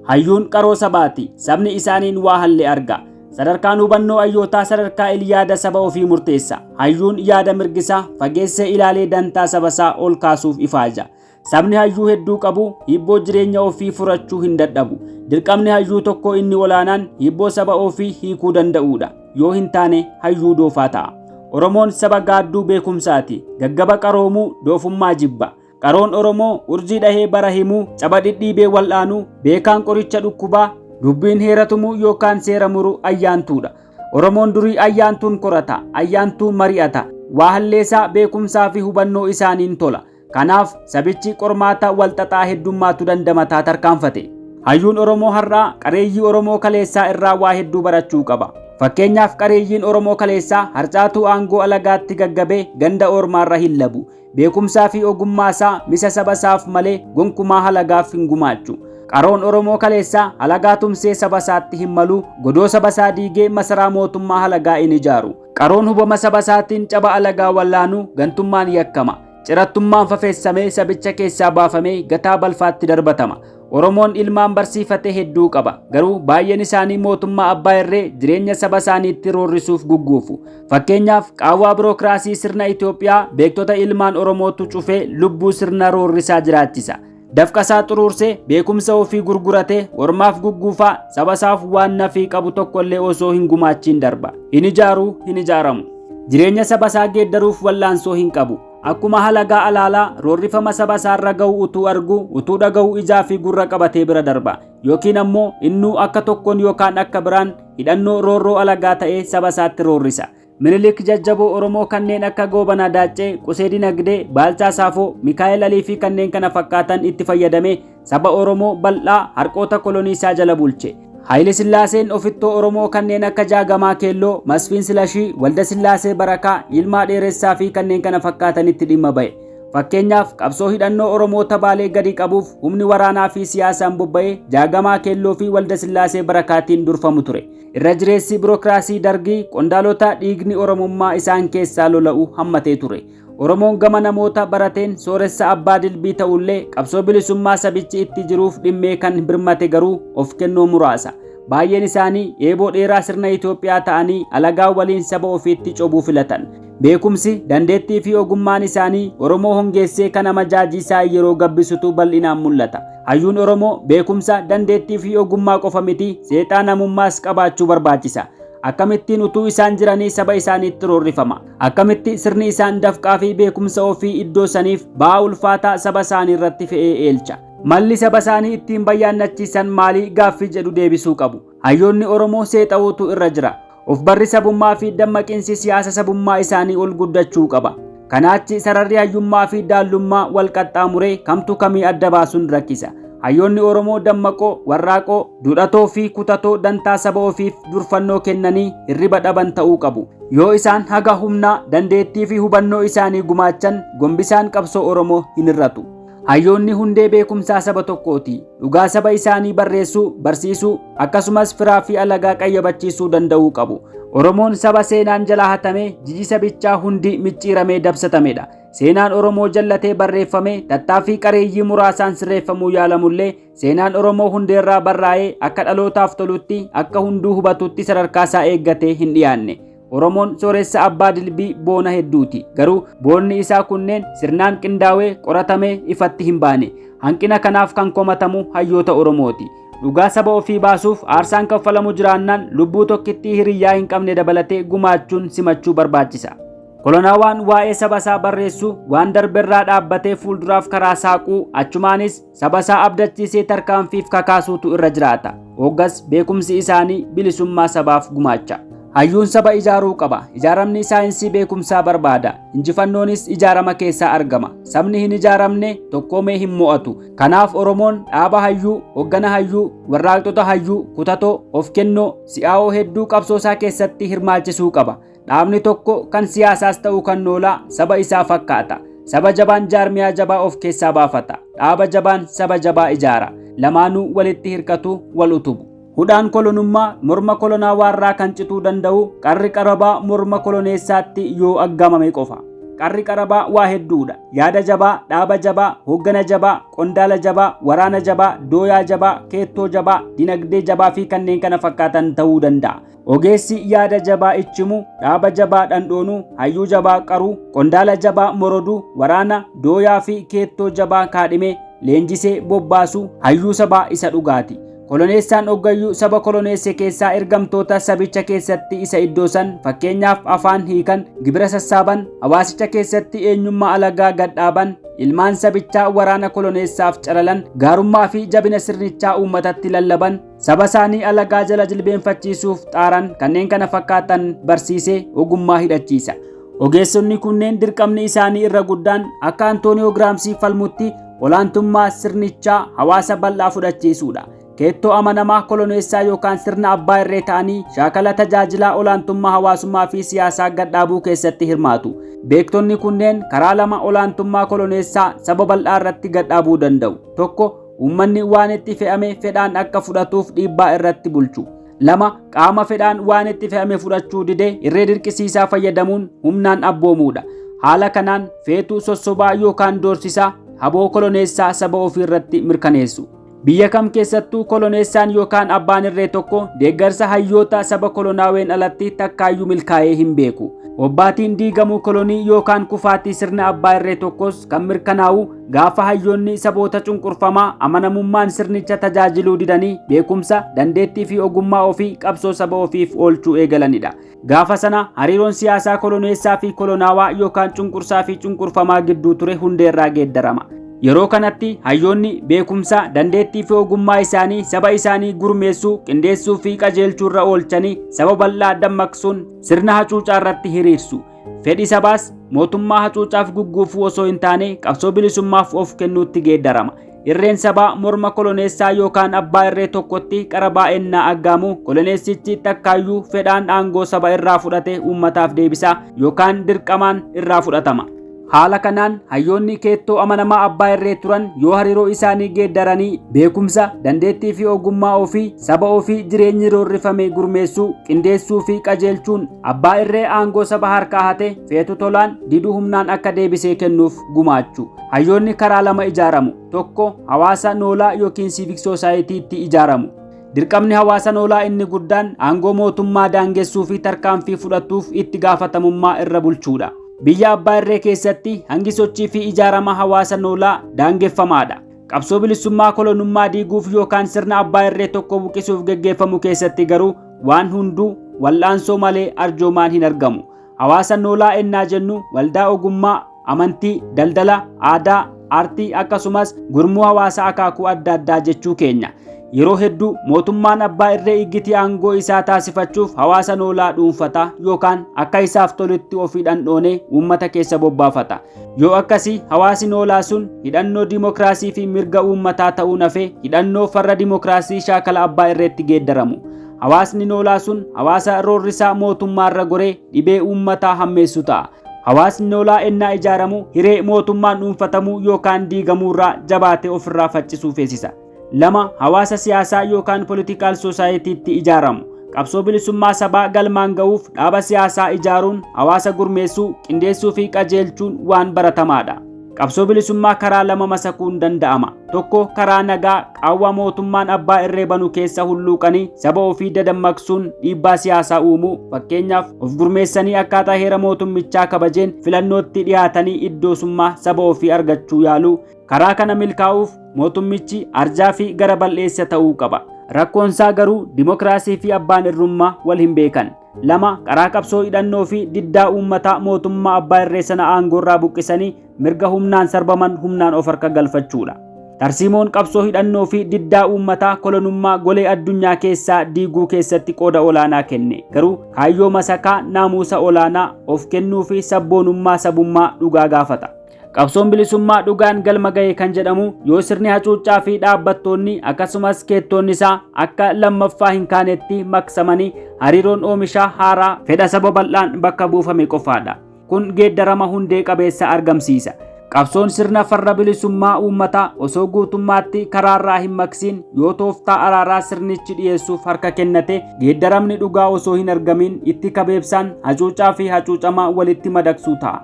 Hayyuun qaroo sabaati. Sabni isaaniin waa hallee arga. Sadarkaan hubannoo hayyootaa sadarkaa yaada saba ofii murteessa. Hayyuun yaada mirgisaa fageessee ilaalee dantaa saba isaa ol kaasuuf ifaaja. Sabni hayyuu hedduu qabu hibboo jireenya ofii furachuu hin dadhabu. Dirqamni hayyuu tokko inni olaanaan hibboo saba ofii hiikuu danda'uudha. Yoo hin taane hayyuu doofaa ta'a. Oromoon saba gaadduu beekumsaati. Gaggaba qaroomuu doofummaa jibba. Qaroon Oromoo urjii dhahee bara himuu, caba dhidhiibee wal'aanuu, beekaan qoricha dhukkubaa, dubbiin heeratumuu yookaan seera muru ayyaantuudha. Oromoon durii ayyaantuun korata, ayyaantuu mari'ata, waa halleesaa beekumsaa fi hubannoo isaaniin tola. Kanaaf sabichi qormaata walxaxaa heddummaatu dandamataa tarkaanfate. Hayyuun Oromoo har'aa qareeyyii Oromoo kaleessaa irraa waa hedduu barachuu qaba. Fakkeenyaaf qareeyyiin Oromoo kaleessaa harcaatuu aangoo alagaatti gaggabee ganda ormaarra hin labu. Beekumsaa fi ogummaa isaa misa saba isaaf malee gonkumaa halagaaf hin gumaachu. Qaroon Oromoo kaleessaa halagaa tumsee saba isaatti hin malu, godoo saba isaa diigee masaraa mootummaa halagaa hin ijaaru. Qaroon hubama saba isaatiin caba alagaa wallaanuu gantummaan yakkama. Cirattummaan fafeessamee sabicha keessaa baafamee gataa balfaatti darbatama. Oromoon ilmaan barsiifate hedduu qaba. Garuu baay'een isaanii mootummaa abbaa irree jireenya saba isaaniitti roorrisuuf gugguufu. Fakkeenyaaf qaawwaa birookiraasii sirna Itoophiyaa beektota ilmaan Oromootu cufee lubbuu sirna roorrisaa jiraachisa. Dafqasaa xuruursee beekumsa ofii gurguratee ormaaf gugguufaa saba isaaf waan nafii qabu tokkollee osoo hin gumaachiin darba. Hin ijaaruu, hin ijaaramu. Jireenya saba isaa geeddaruuf wallaansoo hin qabu. Akkuma halagaa alaalaa roorrifama saba isaarra ga'u utuu argu, utuu dhaga'u ijaa fi gurra qabatee bira darba. Yookiin ammoo innuu akka tokkoon yookaan akka biraan hidhannoo roorroo alagaa ta'ee saba isaatti roorrisa. Minilik jajjaboo Oromoo kanneen akka Goobanaa Daaccee, Qusee Dinagdee, Baalchaa Saafoo, Mikaa'el Alii fi kanneen kana fakkaatan itti fayyadamee saba Oromoo bal'aa harqoota kolonii isaa jala bulche. Haayile Sillaaseen ofittoo Oromoo kanneen akka Jaagamaa Keelloo, Masfiin Silashii, Walda Sillaasee Barakaa, Yilmaa Dheeressaa fi kanneen kana fakkaatanitti dhimma ba'e. Fakkeenyaaf qabsoo hidhannoo Oromoota Baalee gadi qabuuf humni waraanaa fi siyaasaan bobba'ee Jaagamaa Keelloo fi Walda Sillaasee Barakaatiin durfamu ture. Irra jireessi birookiraasii dargii qondaalota dhiigni Oromummaa isaan keessaa lola'u hammatee ture. Oromoon gama namoota barateen sooressa abbaa dilbii ta'ullee qabsoo bilisummaa sabichi itti jiruuf dhimmee kan birmate garuu of kennoo muraasa. Baay'een isaanii eeboo dheeraa sirna Itoophiyaa ta'anii alagaa waliin saba ofiitti cobuu filatan. Beekumsi, dandeettii fi ogummaan isaanii Oromoo hongeessee kan amajaajii isaa yeroo gabbisutu bal'inaan mul'ata. Hayyuun Oromoo beekumsa, dandeettii fi ogummaa qofa miti, seexaa namummaas qabaachuu barbaachisa. Akkamittiin utuu isaan jiranii saba isaaniitti roorrifama? Akkamitti sirni isaan dafqaa fi beekumsa ofii iddoo saniif ba'aa ulfaataa saba isaanii irratti fe'ee eelcha? Malli saba isaanii ittiin bayyaannachiisan maalii gaaffii jedhu deebisuu qabu. Hayyoonni Oromoo seexa'uutu irra jira. Of barri sabummaa fi dammaqiinsi siyaasa sabummaa isaanii ol guddachuu qaba. Kanaachi sararri hayyummaa fi daallummaa wal qaxxaamuree kamtu kamii adda baasuun rakkisa. Hayyoonni Oromoo dammaqoo, warraaqoo, duudhatoo fi kutatoo dantaa saba ofiif durfannoo kennanii hirriba dhaban ta'uu qabu. Yoo isaan haga humnaa, dandeettii fi hubannoo isaanii gumaachan gombisaan qabsoo Oromoo hin hir'atu. Hayyoonni hundee beekumsaa saba tokkooti. Dhugaa saba isaanii barreessuu, barsiisuu, akkasumas firaa fi alagaa qayyabachiisuu danda'uu qabu. Oromoon saba seenaan jalaa hatame, jiji sabichaa hundi micciiramee dabsatamedha. Seenaan Oromoo jallatee barreeffame, tattaaffii qareeyyii muraasaan sirreeffamuu yaalamullee seenaan Oromoo hundeerraa barraa'ee akka dhalootaaf tolutti, akka hunduu hubatutti sadarkaa isaa eeggatee hin dhiyaanne. Oromoon sooressa abbaa dilbii boona hedduuti. Garuu boonni isaa kunneen sirnaan qindaawee qoratamee ifatti hin baane. Hanqina kanaaf kan komatamu hayyoota Oromooti. Dhugaa saba ofii baasuuf aarsaan kaffalamu jiraannaan lubbuu tokkittii hiriyyaa hin qabne dabalatee gumaachuun simachuu barbaachisa. Kolonaawaan waa'ee saba isaa barreessu waan darberraa dhaabbatee fuulduraaf karaa saaquu, achumaanis saba isaa abdachiisee tarkaanfiif kakaasuutu irra jiraata. Hoggas beekumsi isaanii bilisummaa sabaaf gumaacha. Hayyuun saba ijaaruu qaba. Ijaaramni saayinsii beekumsaa barbaada. Injifannoonis ijaarama keessaa argama. Sabni hin ijaaramne tokkoomee hin mo'atu. Kanaaf Oromoon dhaaba hayyuu, hoggana hayyuu, warraaqxota hayyuu, kutatoo, of kennoo, si'aawoo hedduu qabsoosaa keessatti hirmaachisuu qaba. Dhaabni tokko kan siyaasaas ta'uu kan noolaa saba isaa fakkaata. Saba jabaan jaarmiyaa jabaa of keessaa baafata. Dhaaba jabaan saba jabaa ijaara. Lamaanuu walitti hirkatu, wal utubu. Hudhaan kolonummaa morma kolonaawaarraa kan cituu danda'u qarri qarabaa morma koloneessaatti yoo aggaamame qofa. Qarri qarabaa waa hedduudha. Yaada jabaa, dhaaba jabaa, hoggana jabaa, qondaala jabaa, waraana jabaa, dooyaa jabaa, keettoo jabaa, dinagdee jabaa fi kanneen kana fakkaatan ta'uu danda'a. Ogeessi yaada jabaa ichimu, dhaaba jabaa dhandhoonuu, hayyuu jabaa qaruu, qondaala jabaa moroduu, waraana, dooyaa fi keettoo jabaa kaadhimee leenjisee bobbaasuu hayyuu sabaa isa dhugaati. Koloneessaan hoggayyuu saba koloneesse keessaa ergamtoota sabicha keessatti isa iddoo san, fakkeenyaaf afaan hiikan, gibira sassaaban, hawaasicha keessatti eenyummaa alagaa gadhaaban, ilmaan sabichaa waraana koloneessaaf calalan, gaarummaa fi jabina sirnichaa uummatatti lallaban, saba isaanii alagaa jala jilbeenfachiisuuf xaaran kanneen kana fakkaatan barsiisee ogummaa hidhachiisa. Ogeessonni kunneen dirqamni isaanii irra guddaan akka Antooniyoo Giraamsii falmutti olaantummaa sirnichaa hawaasa bal'aa fudhachiisuudha. Keettoo amanamaa koloneessaa yookaan sirna abbaa irree ta'anii shaakala tajaajilaa olaantummaa hawaasummaa fi siyaasaa gadhaabuu keessatti hirmaatu. Beektonni kunneen karaa lama olaantummaa koloneessaa saba bal'aa irratti gadhaabuu danda'u. Tokko, uummanni waan itti fe'ame fedhaan akka fudhatuuf dhiibbaa irratti bulchu. Lama, qaama fedhaan waan itti fe'ame fudhachuu dide irree dirqisiisaa fayyadamuun humnaan abboomuudha. Haala kanaan feetuu sossobaa yookaan doorsisaa haboo koloneessaa saba ofii irratti mirkaneessu. Biyya kam keessattuu koloneessaan yookaan abbaan irree tokko deeggarsa hayyoota saba kolonaaween alatti takkaayyuu milkaa'ee hin beeku. Obbaatiin diigamuu kolonii yookaan kufaatii sirna abbaa irree tokkos kan mirkanaa'u gaafa hayyoonni saboota cunqurfamaa amanamummaan sirnicha tajaajiluu didanii beekumsa, dandeettii fi ogummaa ofii qabsoo saba ofiif oolchuu eegalanidha. Gaafa sana hariiroon siyaasaa koloneessaa fi kolonaawaa yookaan cunqursaa fi cunqurfamaa gidduu ture hundeerraa geeddarama. Yeroo kanatti hayyoonni beekumsa, dandeettii fi ogummaa isaanii saba isaanii gurmeessuu, qindeessuu fi qajeelchuu irra oolchanii saba bal'aa dammaqsuun sirna hacuucaa irratti hiriirsu. Fedhi sabaas mootummaa hacuucaaf gugguufuu osoo hin taane qabsoo bilisummaaf of kennuutti geeddarama. Irreen sabaa morma koloneessaa yookaan abbaa irree tokkotti qarabaa ennaa aggaamu koloneessichi takkaayyuu fedhaan aangoo saba irraa fudhate uummataaf deebisa yookaan dirqamaan irraa fudhatama. Haala kanaan hayyoonni keettoo amanamaa abbaa irree turan yoo hariiroo isaanii geeddaranii beekumsa, dandeettii fi ogummaa ofii saba ofii jireenyi roorrifame gurmeessuu, qindeessuu fi qajeelchuun abbaa irree aangoo saba harkaa hate feetu tolaan diduu humnaan akka deebisee kennuuf gumaachu. Hayyoonni karaa lama ijaaramu. Tokko, hawaasa noolaa yookiin civic society itti ijaaramu. Dirqamni hawaasa noolaa inni guddaan aangoo mootummaa daangessuu fi tarkaanfii fudhatuuf itti gaafatamummaa irra bulchuudha. Biyya abbaa irree keessatti hangi sochii fi ijaarama hawaasa noolaa daangeffamaadha. Qabsoo bilisummaa kolonummaa diiguuf yookaan sirna abbaa irree tokko buqqisuuf geggeeffamu keessatti garuu waan hunduu wal'aansoo malee arjoomaan hin argamu. Hawaasa noolaa ennaa jennu waldaa ogummaa, amantii, daldala, aadaa, aartii akkasumas gurmuu hawaasa akaakuu adda addaa jechuu keenya. Yeroo hedduu mootummaan abbaa irree iggitii aangoo isaa taasifachuuf hawaasa noolaa dhuunfata yookaan akka isaaf tolutti ofii dhandhoonee uummata keessa bobbaafata. Yoo akkasii hawaasi noolaa sun hidhannoo dimokiraasii fi mirga uummataa ta'uun hafee hidhannoo farra dimokiraasii shaakala abbaa irreetti geeddaramu. Hawaasni noolaa sun hawaasa roorrisaa mootummaarra goree dhibee uummataa hammeessu ta'a. Hawaasni noolaa ennaa ijaaramu hiree mootummaan dhuunfatamuu yookaan diigamuurraa jabaatee ofirraa faccisuu feesisa. 2. Hawaasa siyaasaa yookaan politikaal sosaayiitiitti ijaaramu. Qabsoo bilisummaa sabaa galmaan ga'uuf dhaaba siyaasaa ijaaruun hawaasa gurmeessuu, qindeessuu fi qajeelchuun waan baratamaadha. Qabsoo bilisummaa karaa lama masakuun danda'ama. Tokko karaa nagaa qaawwa mootummaan abbaa irree banu keessa hulluuqanii saba ofii dadammaqsuun dhiibbaa siyaasaa uumuu, fakkeenyaaf of gurmeessanii akkaataa heera mootummichaa kabajeen filannootti dhiyaatanii iddoosummaa saba ofii argachuu yaaluu. Karaa kana milkaa'uuf mootummichi arjaa fi gara bal'eessa ta'uu qaba. Rakkoonsaa garuu dimokiraasii fi abbaan irrummaa wal hin beekan. 2. Karaa qabsoo hidhannoo fi diddaa uummataa mootummaa abbaa irree sana aangoorraa buqqisanii mirga humnaan sarbaman humnaan of harka galfachuudha. Tarsiimoon qabsoo hidhannoo fi diddaa uummataa kolonummaa golee addunyaa keessaa diiguu keessatti qooda olaanaa kenne. Garuu kaayyoo masakaa naamusa olaanaa of kennuu fi sabboonummaa sabummaa dhugaa gaafata. Qabsoon bilisummaa dhugaan galma ga'e kan jedhamu yoo sirni hacuuccaa fi dhaabbattoonni akkasumas keettoonni isaa akka lammaffaa hin kaanetti maqsamanii hariiroon oomishaa haaraa fedha saba bal'aan bakka buufame qofaadha. Kun geeddarama hundee qabeessa argamsiisa. Qabsoon sirna farra bilisummaa uummataa osoo guutummaatti karaarraa hin maqsiin yoo tooftaa araaraa sirnichi dhiyeessuuf harka kennate geeddaramni dhugaa osoo hin argamin itti kabeebsaan hacuucaa fi hacuucamaa walitti madaqsuu ta'a.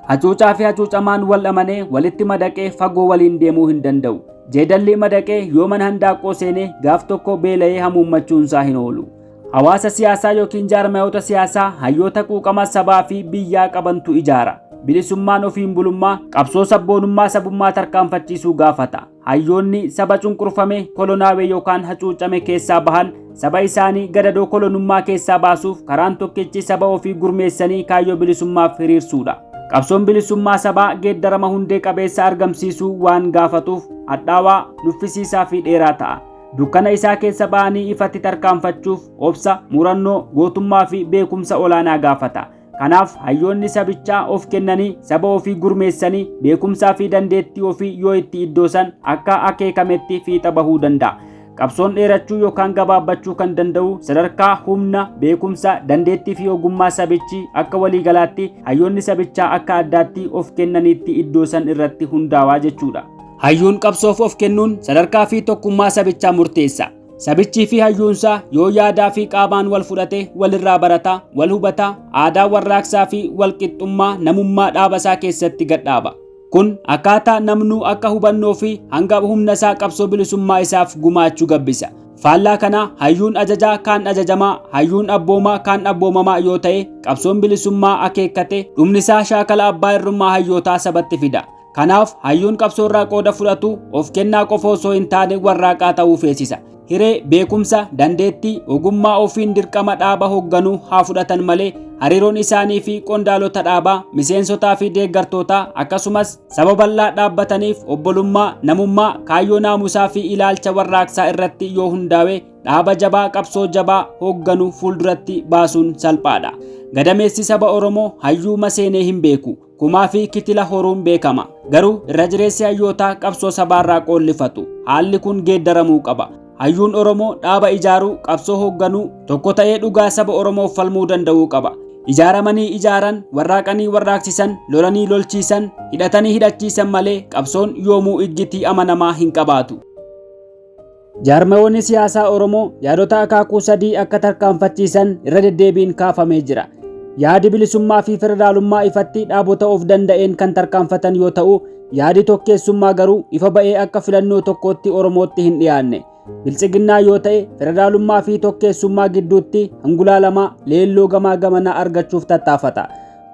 Hacuucaa fi hacuucamaan wal amanee walitti madaqee fagoo waliin deemuu hin danda'u. Jeedalli madaqee yoo mana handaaqqoo seenee gaaf tokko beela'ee hamuummachuunsaa hin oolu. Hawaasa siyaasaa yookiin jaarmayoota siyaasaa hayyoota quuqama sabaa fi biyyaa qabantu ijaara. Bilisummaan ofiin bulummaa qabsoo sabboonummaa sabummaa tarkaanfachiisuu gaafata. Hayyoonni saba cunqurfame kolonaawee yookaan hacuucame keessaa bahan saba isaanii gadadoo kolonummaa keessaa baasuuf karaan tokkichi saba ofii gurmeessanii kaayyoo bilisummaaf hiriirsuudha. Qabsoon bilisummaa sabaa geeddarama hundee qabeessa argamsiisuu waan gaafatuuf hadhaawaa, nuffisiisaa fi dheeraa ta'a. Dukkana isaa keessa ba'anii ifatti tarkaanfachuuf obsa, murannoo, gootummaa fi beekumsa olaanaa gaafata. Kanaaf hayyoonni sabichaa of kennanii saba ofii gurmeessanii beekumsaa fi dandeettii ofii yoo itti iddoosan akka akeekametti fiixa bahuu danda'a. Qabsoon dheerachuu yookaan gabaabbachuu kan danda'u sadarkaa humna, beekumsa, dandeettii fi ogummaa sabichi akka waliigalaatti hayyoonni sabichaa akka addaatti of kennanitti iddoosan irratti hundaawaa jechuudha. Hayyuun qabsoof of kennuun sadarkaa fi tokkummaa sabichaa murteessa. Sabichii fi hayyuunsaa yoo yaadaa fi qaamaan wal fudhate walirraa barata, wal hubata, aadaa warraaqsaa fi walqixxummaa namummaa dhaabasaa keessatti gadhaaba. Kun akkaataa namnuu akka hubannoo fi hanga humna isaa qabsoo bilisummaa isaaf gumaachuu gabbisa. Faallaa kana hayyuun ajajaa kaan ajajamaa, hayyuun abboomaa kaan abboomamaa yoo ta'e qabsoon bilisummaa akeekkate dhumni isaa shaakala abbaa irrummaa hayyootaa sabatti fida. Kanaaf hayyuun qabsoorraa qooda fudhatu of kennaa qofa osoo hin taane warraaqaa ta'uu feesisa. Hiree, beekumsa, dandeettii, ogummaa ofiin dirqama dhaaba hoogganuu haa fudhatan malee hariiroon isaanii fi qondaalota dhaabaa, miseensotaa fi deeggartootaa akkasumas saba bal'aa dhaabbataniif obbolummaa, namummaa, kaayyoo naamusaa fi ilaalcha warraaqsaa irratti yoo hundaa'e dhaaba jabaa qabsoo jabaa hoogganuu fuulduratti baasuun salphaadha. Gadameessi saba Oromoo hayyuu maseenee hin beeku. Kumaa fi kitila horuun beekama. Garuu irra jireessi hayyootaa qabsoo sabaarraa qoollifatu. Haalli kun geeddaramuu qaba. Hayyuun Oromoo dhaaba ijaaruu, qabsoo hoogganuu, tokko ta'ee dhugaa saba Oromoof falmuu danda'uu qaba. Ijaaramanii ijaaran, warraaqanii warraaqsisan, lolanii lolchiisan, hidhatanii hidhachiisan malee qabsoon yoomuu iggitii amanamaa hin qabaatu. Jaarmayoonni siyaasaa Oromoo yaadota akaakuu sadii akka tarkaanfachiisan irra deddeebiin kaafamee jira. Yaadi bilisummaa fi federaalummaa ifatti dhaabota of danda'een kan tarkaanfatan yoo ta'u, Yaadi tokkeessummaa garuu ifa ba'ee akka filannoo tokkootti Oromootti hin dhiyaanne. Biltsiginnaa yoo ta'e federaalummaa fi tokkeessummaa gidduutti hangulaalamaa leelloo gamaa gamanaa argachuuf tattaafata.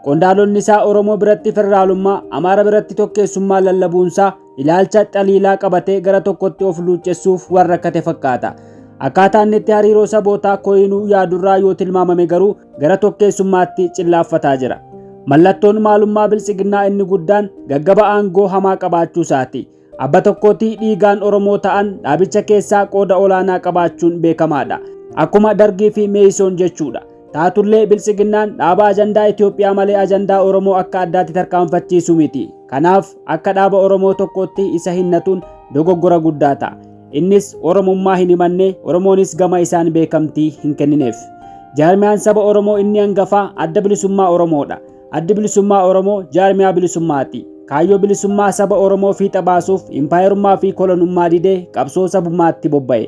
Qondaalonni isaa Oromoo biratti federaalummaa, Amaara biratti tokkeessummaa lallabuunsaa ilaalcha xaliilaa qabatee gara tokkotti of luuccessuuf warra rakkate fakkaata. Akkaataa inni itti hariiroo sabootaa koyinuu yaadurraa yoo tilmaamame garuu gara tokkeessummaatti cillaaffataa jira. Mallattoon maalummaa biltsiginnaa inni guddaan gaggaba aangoo hamaa qabaachuu isaati. Abba tokkootii dhiigaan Oromoo ta'an dhaabicha keessaa qooda olaanaa qabaachuun beekamaadha. Akkuma Dargii fi Meeyisoon jechuudha. Taatullee biltsiginnaan dhaaba ajandaa Itoophiyaa malee ajandaa Oromoo akka addaatti tarkaanfachiisu miti. Kanaaf akka dhaaba Oromoo tokkootti isa hinnatuun dogoggora guddaa ta'a. Innis Oromummaa hin himanne, Oromoonis gama isaan beekamtii hin kennineef. Jaarmiyaan saba Oromoo inni hangafaa Adda Bilisummaa Oromoodha. Addi Bilisummaa Oromoo jaarmiyaa bilisummaati. Kaayyoo bilisummaa saba Oromoo fiixa baasuuf impaayerummaa fi kolonummaa didee qabsoo sabummaatti bobba'e.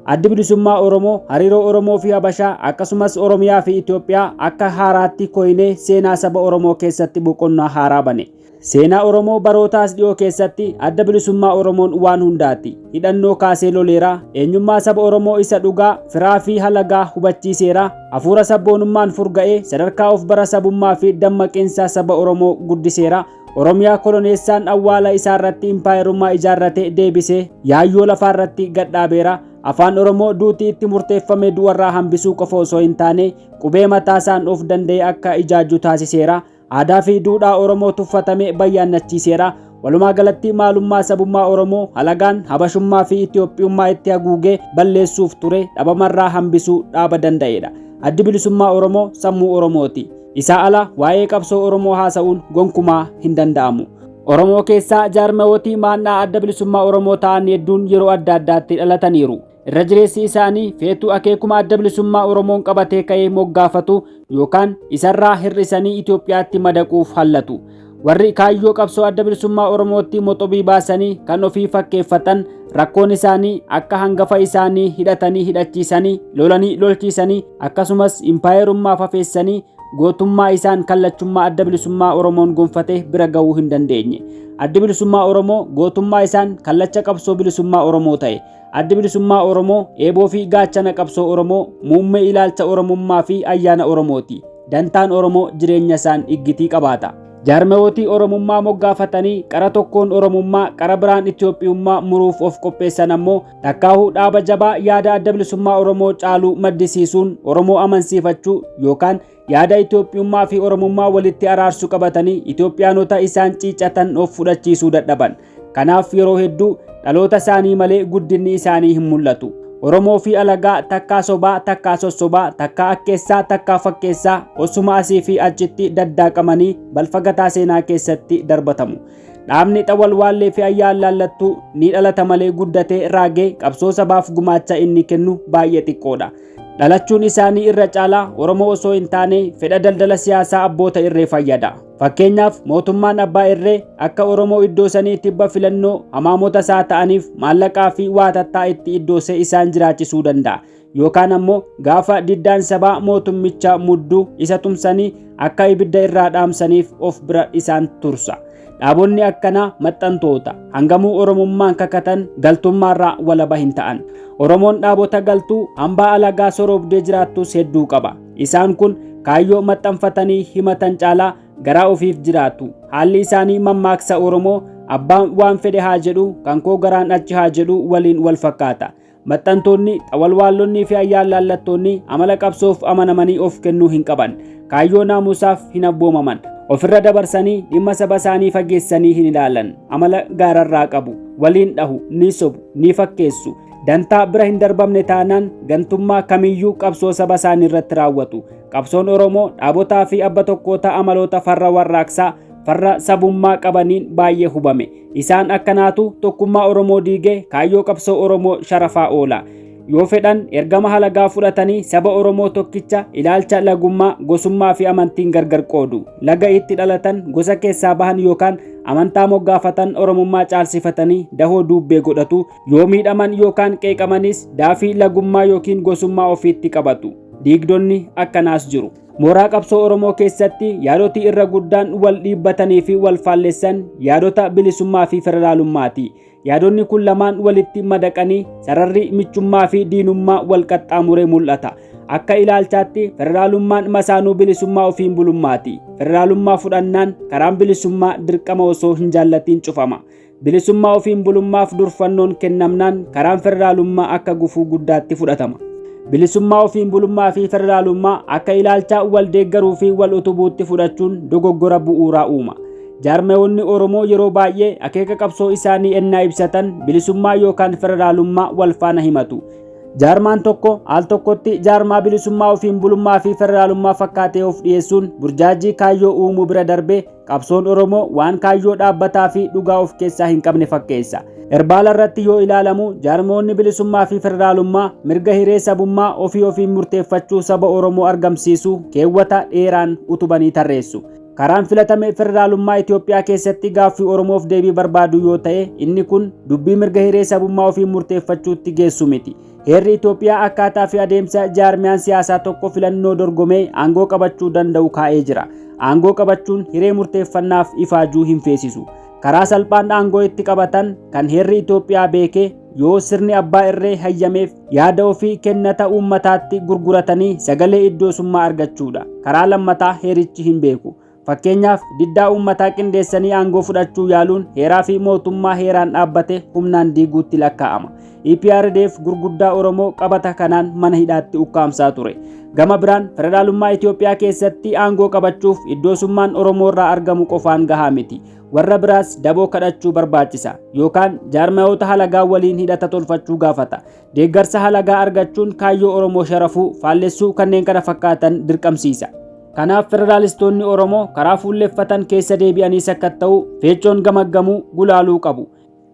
Addi Bilisummaa Oromoo hariiroo Oromoo fi Habashaa akkasumas Oromiyaa fi Itoophiyaa akka haaraatti koyinee seenaa saba Oromoo keessatti boqonnaa haaraa bane. Seenaa Oromoo barootaas dhiyoo keessatti Adda Bilisummaa Oromoon waan hundaati. Hidhannoo kaasee loleera, eenyummaa saba Oromoo isa dhugaa, firaa fi halagaa hubachiiseera, hafuura sabboonummaan furga'ee sadarkaa of bara sabummaa fi dammaqinsa saba Oromoo guddiseera. Oromiyaa koloneessaan awwaala isaarratti impaayerummaa ijaarrate deebisee yaayyoo lafaarratti gadhaabeera. Afaan Oromoo duutii itti murteeffame du'arraa hambisuu qofa osoo hin taane qubee mataasaan of danda'e akka ijaajju taasiseera. Aadaa fi duudhaa Oromoo tuffatame bayyaannachiiseera. Walumaa galatti maalummaa sabummaa Oromoo halagaan Habashummaa fi Itoophiyummaa itti haguugee balleessuuf ture dhabamarraa hambisuu dhaaba danda'edha. Addi Bilisummaa Oromoo sammuu Oromooti. Isaa ala waa'ee qabsoo Oromoo haasa'uun gonkumaa hin danda'amu. Oromoo keessaa jaarmayooti maannaa Adda Bilisummaa Oromoo ta'an hedduun yeroo adda addaatti dhalataniiru. Irra jireessi isaanii feetuu akeekuma Adda Bilisummaa Oromoon qabatee ka'ee moggaafatu yookaan isarraa hir'isanii Itoophiyaatti madaquuf hallatu. Warri kaayyoo qabsoo Adda Bilisummaa Oromootti moxobii baasanii kan ofii fakkeeffatan rakkoon isaanii akka hangafa isaanii hidhatanii hidhachiisanii lolanii lolchiisanii akkasumas impaayerummaa fafeessanii gootummaa isaan kallachummaa Adda Bilisummaa Oromoon gonfate bira ga'uu hin dandeenye. Addi Bilisummaa Oromoo gootummaa isaan kallacha qabsoo bilisummaa Oromoo ta'e. Addi Bilisummaa Oromoo eeboo fi gaachana qabsoo Oromoo, muummee ilaalcha Oromummaa fi ayyaana Oromooti. Dantaan Oromoo jireenya isaan iggitii qabaata. Jaarmewootii Oromummaa moggaafatanii qara tokkoon Oromummaa qara biraan Itoophiyummaa muruuf of qopheessan ammoo takkaahuu dhaaba jabaa yaada Adda Bilisummaa Oromoo caaluu maddisiisuun Oromoo amansiifachuu yookaan yaada Itoophiyummaa fi Oromummaa walitti araarsuu qabatanii Itoophiyaanota isaan ciicatan of fudhachiisuu dadhaban. Kanaaf yeroo hedduu dhaloota isaanii malee guddinni isaanii hin mul'atu. Oromoo fi alagaa takkaa sobaa takkaa sossobaa takkaa akkeessaa takkaa fakkeessaa osuma asii fi achitti daddaaqamanii balfa gataa seenaa keessatti darbatamu. Dhaabni xawalwaallee fi ayyaan laallattuu ni dhalata malee guddatee raagee qabsoo sabaaf gumaacha inni kennu baay'ee xiqqoodha. Dhalachuun isaanii irra caalaa Oromoo osoo hin taane fedha daldala siyaasaa abboota irree fayyada. Fakkeenyaaf mootummaan abbaa irree akka Oromoo iddoo sanii tibba filannoo hamaamota isaa ta'aniif maallaqaa fi waatattaa itti iddoosee isaan jiraachisuu danda'a. Yookaan ammoo gaafa diddaan sabaa mootummicha mudduu isa tumsanii akka ibidda irraa dhaamsaniif of bira isaan tursa. Dhaabonni akkanaa maxxantoota hangamuu Oromummaan kakatan galtummaarraa walaba hin ta'an. Oromoon dhaabota galtuu hambaa alagaa soroobdee jiraattus hedduu qaba. Isaan kun kaayyoo maxxanfatanii himatan caalaa garaa ofiif jiraatu. Haalli isaanii mammaaksa Oromoo abbaan waan fedhe haa jedhu kan koo garaan achi haa jedhu waliin wal fakkaata. Maxxantoonni, xawalwaallonnii fi ayyaan laallattoonni amala qabsoof amanamanii of kennuu hin qaban. Kaayyoo naamusaaf hin abboomaman. Ofirra dabarsanii dhimma saba isaanii fageessanii hin ilaalan. Amala gaararraa qabu. Waliin dhahu, ni sobu, ni fakkeessu. Dantaa bira hin darbamne taanaan gantummaa kamiyyuu qabsoo saba isaanii irratti raawwatu. Qabsoon Oromoo dhaabotaa fi abba tokkoota amaloota farra warraaqsaa farra sabummaa qabaniin baay'ee hubame. Isaan akkanaatu tokkummaa Oromoo diigee kaayyoo qabsoo Oromoo sharafaa oola. Yoo fedhan ergama halagaa fudhatanii saba Oromoo tokkicha ilaalcha lagummaa, gosummaa fi amantiin gargar qoodu. Laga itti dhalatan, gosa keessaa bahan yookaan amantaa moggaafatan Oromummaa caalsifatanii dahoo duubbee godhatu. Yoo miidhaman yookaan qeeqamanis daafii lagummaa yookiin gosummaa ofiitti qabatu. Diigdonni akkanaas jiru. Mooraa qabsoo Oromoo keessatti yaadoti irra guddaan wal dhiibbatanii fi wal faallessan yaadota bilisummaa fi federaalummaati. Yaadonni kun lamaan walitti madaqanii sararri michummaa fi diinummaa wal qaxxaamuree mul'ata. Akka ilaalchaatti federaalummaan masaanuu bilisummaa ofiin bulummaati. Federaalummaa fudhannaan karaan bilisummaa dirqama osoo hin jaallatiin cufama. Bilisummaa ofiin bulummaaf durfannoon kennamnaan karaan federaalummaa akka gufuu guddaatti fudhatama. Bilisummaa ofiin bulummaa fi federaalummaa akka ilaalchaa wal deeggaruu fi wal utubuutti fudhachuun dogoggora bu'uuraa uuma. Jaarmeewonni Oromoo yeroo baay'ee akeeka qabsoo isaanii ennaa ibsatan bilisummaa yookaan federaalummaa wal faana himatu. Jaarmaan tokko al tokkotti jaarmaa bilisummaa ofiin bulummaa fi federaalummaa fakkaatee of dhiyeessuun burjaajii kaayyoo uumuu bira darbee qabsoon Oromoo waan kaayyoo dhaabbataa fi dhugaa of keessaa hin qabne fakkeessa. Erbaala irratti yoo ilaalamu jaarmoonni bilisummaa fi federaalummaa mirga hiree sabummaa ofii ofiin murteeffachuu saba Oromoo argamsiisu keewwata dheeraan utubanii tarreessu. Karaan filatame federaalummaa Itoophiyaa keessatti gaaffii Oromoof deebii barbaadu yoo ta'e inni kun dubbii mirga hiree sabummaa ofiin murteeffachuutti geessu miti. Heerri Itoophiyaa akkaataa fi adeemsa jaarmiyaan siyaasaa tokko filannoo dorgomee aangoo qabachuu danda'u kaa'ee jira. Aangoo qabachuun hiree murteeffannaaf ifaajuu hin feesisu. Karaa salphaan aangoo itti qabatan kan heerri Itoophiyaa beekee yoo sirni abbaa irree hayyameef yaada ofii kennata uummataatti gurguratanii sagalee iddoosummaa argachuudha. Karaa lammataa heerichi hin beeku. Fakkeenyaaf diddaa uummataa qindeessanii aangoo fudhachuu yaaluun heeraa fi mootummaa heeraan dhaabbate humnaan diiguutti lakkaa'ama. EPRDF gurguddaa Oromoo qabata kanaan mana hidhaatti ukkaamsaa ture. Gama biraan federaalummaa Itoophiyaa keessatti aangoo qabachuuf iddoosummaan Oromoo irraa argamu qofaan gahaa miti. Warra biraas daboo kadhachuu barbaachisa yookaan jaarmayoota halagaa waliin hidhata tolfachuu gaafata. Deeggarsa halagaa argachuun kaayyoo Oromoo sharafuu, faallessuu kanneen kana fakkaatan dirqamsiisa. Kanaaf federaalistoonni Oromoo karaa fuulleffatan keessa deebi'anii sakkatta'uu, feechoon gamaggamuu, gulaaluu qabu.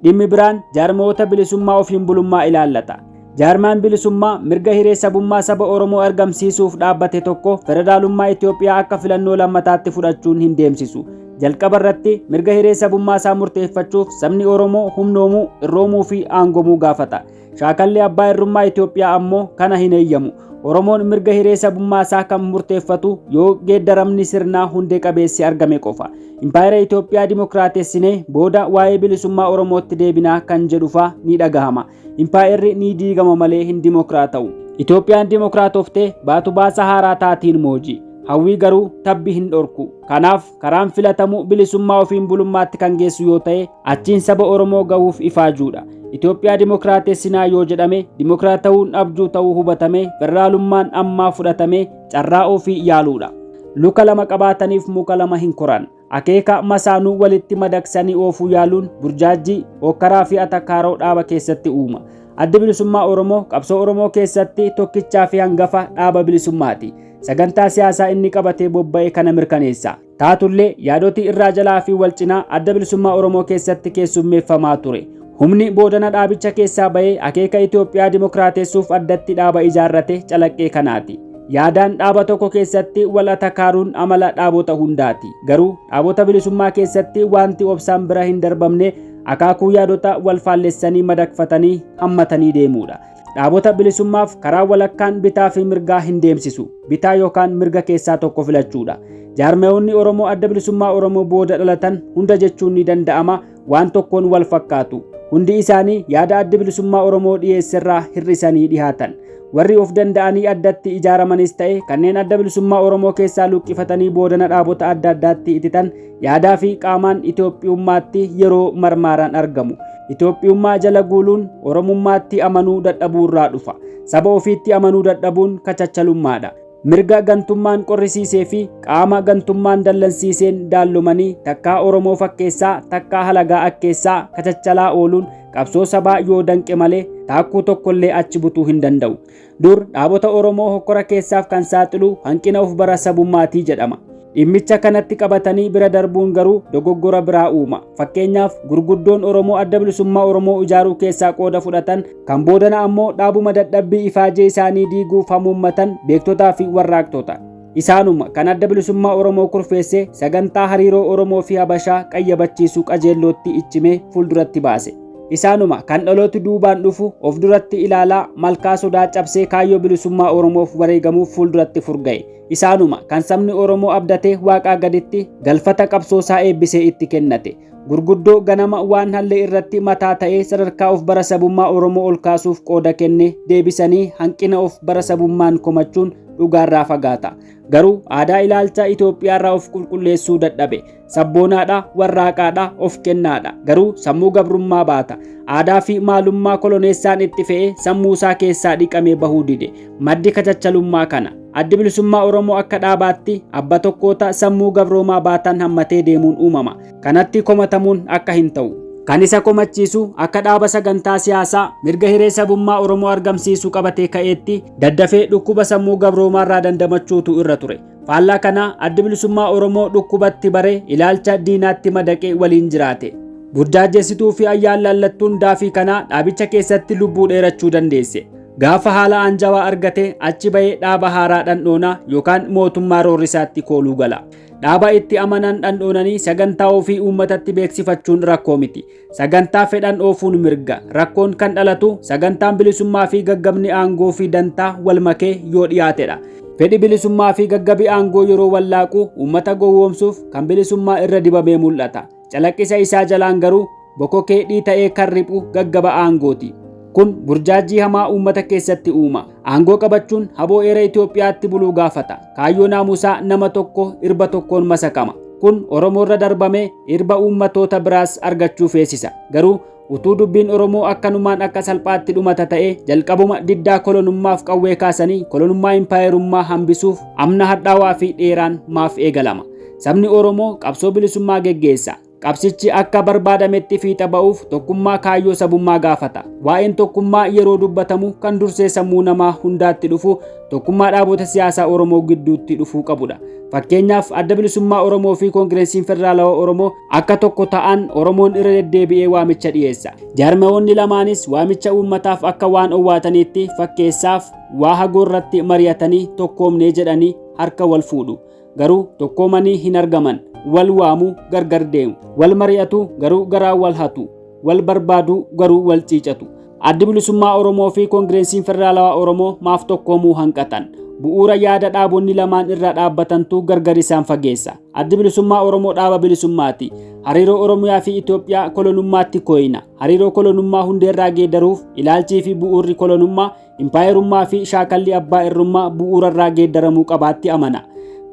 Dhimmi biraan jaarmoota bilisummaa ofiin bulummaa ilaallata. Jaarmaan bilisummaa mirga hiree sabummaa saba Oromoo argamsiisuuf dhaabbate tokko federaalummaa Itoophiyaa akka filannoo lammataatti fudhachuun hin deemsisu. Jalqaba irratti mirga hiree sabummaa isaa murteeffachuuf sabni Oromoo humnoomuu, irroomuu fi aangomuu gaafata. Shaakalli abbaa irrummaa Itoophiyaa ammoo kana hin eeyyamu. Oromoon mirga hiree sabummaa isaa kan murteeffatu yoo geeddaramni sirnaa hundee qabeessi argame qofa. Impaayera Itoophiyaa dimokiraatessinee booda waa'ee bilisummaa Oromootti deebinaa kan jedhufaa ni dhagahama. Impaayerri ni diigama malee hin dimokiraata'u. Itoophiyaan dimokiraatoftee baatu baasa haaraa taatiin mooji. Hawwii garuu tabbi hin dhorku. Kanaaf karaan filatamu bilisummaa ofiin bulummaatti kan geessu yoo ta'e achiin saba Oromoo gahuuf ifaajuudha. Itoophiyaa dimokiraatessinaa yoo jedhame dimokiraata'uun abjuu ta'uu hubatame federaalummaan ammaa fudhatame carraa ofii yaaluudha. Luka lama qabaataniif muka lama hin koran. Akeeka masaanuu walitti madaqsanii oofuu yaaluun burjaajii, hokkaraa fi atakaaroo dhaaba keessatti uuma. Addi bilisummaa Oromoo qabsoo Oromoo keessatti tokkichaa fi hangafa dhaaba bilisummaati. Sagantaa siyaasaa inni qabatee bobba'e kana mirkaneessa. Taatullee yaadoti irraa jalaa fi wal cinaa adda bilisummaa Oromoo keessatti keessummeeffamaa ture. Humni boodana dhaabicha keessaa ba'ee akeeka Itoophiyaa dimokiraatessuuf addatti dhaaba ijaarrate calaqqee kanaati. Yaadaan dhaaba tokko keessatti wal atakaaruun amala dhaabota hundaati. Garuu dhaabota bilisummaa keessatti wanti obsaan bira hin darbamne akaakuu yaadota wal faallessanii madaqfatanii hammatanii deemuudha. Dhaabota bilisummaaf karaa walakkaan bitaa fi mirgaa hin deemsisu. Bitaa yookaan mirga keessaa tokko filachuudha. Jaarmeewonni Oromoo adda bilisummaa Oromoo booda dhalatan hunda jechuun ni danda'ama waan tokkoon wal fakkaatu. Hundi isaanii yaada adda bilisummaa Oromoo dhiyeesserraa hir'isanii dhihaatan. Warri of danda'anii addatti ijaaramanis ta'e kanneen adda bilisummaa Oromoo keessaa luqqifatanii boodana dhaabota adda addaatti ititan yaadaa fi qaamaan Itoophiyummaatti yeroo marmaaran argamu. Itoophiyummaa jala guuluun Oromummaatti amanuu dadhabuurraa dhufa. Saba ofiitti amanuu dadhabuun kachachalummaadha. Mirga gantummaan qorrisiisee fi qaama gantummaan dallansiiseen daallomanii takkaa Oromoo fakkeessaa takkaa halagaa akkeessaa kachachalaa ooluun qabsoo sabaa yoo danqe malee taakkuu tokkollee achi butuu hin danda'u. Dur dhaabota Oromoo hokkora keessaaf kan saaxilu hanqina of bara sabummaatii jedhama. Dhimmicha kanatti qabatanii bira darbuun garuu dogoggora biraa uuma. Fakkeenyaaf gurguddoon Oromoo adda bilisummaa Oromoo ijaaruu keessaa qooda fudhatan kan boodana ammoo dhaabuma dadhabbii ifaajee isaanii diiguuf hamuummatan beektotaa fi warraaqtota. Isaanuma kan adda bilisummaa Oromoo kurfeesse sagantaa hariiroo Oromoo fi Habashaa qayyabachiisuu qajeellootti ichimee fuulduratti baase. Isaanuma kan dhalooti duubaan dhufu of duratti ilaalaa malkaa sodaa cabsee kaayyoo bilisummaa Oromoof wareegamuuf fuulduratti furga'e. Isaanuma kan sabni Oromoo abdatee waaqaa gaditti galfata qabsoosaa eebbisee itti kennate. Gurguddoo ganama waan hallee irratti mataa ta'ee sadarkaa of bara sabummaa Oromoo ol kaasuuf qooda kenne deebisanii hanqina of bara sabummaan komachuun dhugaarraa fagaata. Garuu aadaa ilaalcha Itoophiyaarraa of qulqulleessuu dadhabe. Sabboonaadha, warraaqaadha, of kennaadha. Garuu sammuu gabrummaa baata. Aadaa fi maalummaa koloneessaan itti fe'ee sammuusaa keessaa dhiqamee bahuu dide. Maddi kachachalummaa kana. Addi bilisummaa Oromoo akka dhaabaatti abba tokkoota sammuu gabroomaa baatan hammatee deemuun uumama. Kanatti komatamuun akka hin ta'u. Kan isa komachiisu akka dhaaba sagantaa siyaasaa mirga hiree sabummaa Oromoo argamsiisuu qabatee ka'eetti daddafee dhukkuba sammuu gabroomaarraa dandamachuutu irra ture. Faallaa kanaa addi bilisummaa Oromoo dhukkubatti bare ilaalcha diinaatti madaqee waliin jiraate. Burjaajessituu fi ayyaan lallattuun daafii kanaa dhaabicha keessatti lubbuu dheerachuu dandeesse. Gaafa haala anjawaa argate achi bahee dhaaba haaraa dhandhoonaa yookaan mootummaa roorrisaatti kooluu gala. Dhaaba itti amanan dhandhoonanii sagantaa ofii uummatatti beeksifachuun rakkoo miti. Sagantaa fedhan oofuun mirga. Rakkoon kan dhalatu sagantaan bilisummaa fi gaggabni aangoo fi dantaa wal makee yoo dhiyaatedha. Fedhi bilisummaa fi gaggabi aangoo yeroo wallaaqu uummata gowwoomsuuf kan bilisummaa irra dibamee mul'ata. Calaqqisa isaa jalaan garuu bokokee dhiita'ee kan riphu gaggaba aangooti. Kun burjaajii hamaa uummata keessatti uuma. Aangoo qabachuun haboo eera Itoophiyaatti buluu gaafata. Kaayyoo naamusaa nama tokko irba tokkoon masakama. Kun Oromoo irra darbamee irba uummatoota biraas argachuu feesisa. Garuu utuu dubbiin Oromoo akkanumaan akka salphaatti dhumata ta'ee jalqabuma diddaa kolonummaaf qawwee kaasanii kolonummaa impaayerummaa hambisuuf amna hadhaawaa fi dheeraan maaf eegalama. Sabni Oromoo qabsoo bilisummaa geggeessa. Qabsichi akka barbaadametti fiixa ba'uuf tokkummaa kaayyoo sabummaa gaafata. Waa'een tokkummaa yeroo dubbatamu kan dursee sammuu namaa hundaatti dhufu tokkummaa dhaabota siyaasaa Oromoo gidduutti dhufuu qabudha. Fakkeenyaaf adda bilisummaa Oromoo fi Koongireesiin Federaalawaa Oromoo akka tokko ta'an Oromoon irra deddeebi'ee waamicha dhiyeessa. Jaarmayoonni lamaanis waamicha uummataaf akka waan owwaataniitti fakkeessaaf waa hagoo irratti mari'atanii tokkoomnee jedhanii harka wal fuudhu. Garuu tokkoomanii hin argaman. Wal waamuu gargar deemu. Wal mari'atu garuu garaa wal hatu. Wal barbaadu garuu wal ciicatu. Addi bilisummaa Oromoo fi Koongireesiin Federaalawaa Oromoo maaf tokkoomuu hanqatan? Bu'uura yaada dhaabonni lamaan irra dhaabbatantu gargar isaan fageessa. Addi bilisummaa Oromoo dhaaba bilisummaati. Hariiroo Oromiyaa fi Itoophiyaa kolonummaatti kooyina. Hariiroo kolonummaa hundeerraa geeddaruuf ilaalchii fi bu'uurri kolonummaa, impaayerummaa fi shaakalli abbaa irrummaa bu'uurarraa geeddaramuu qabaatti amana.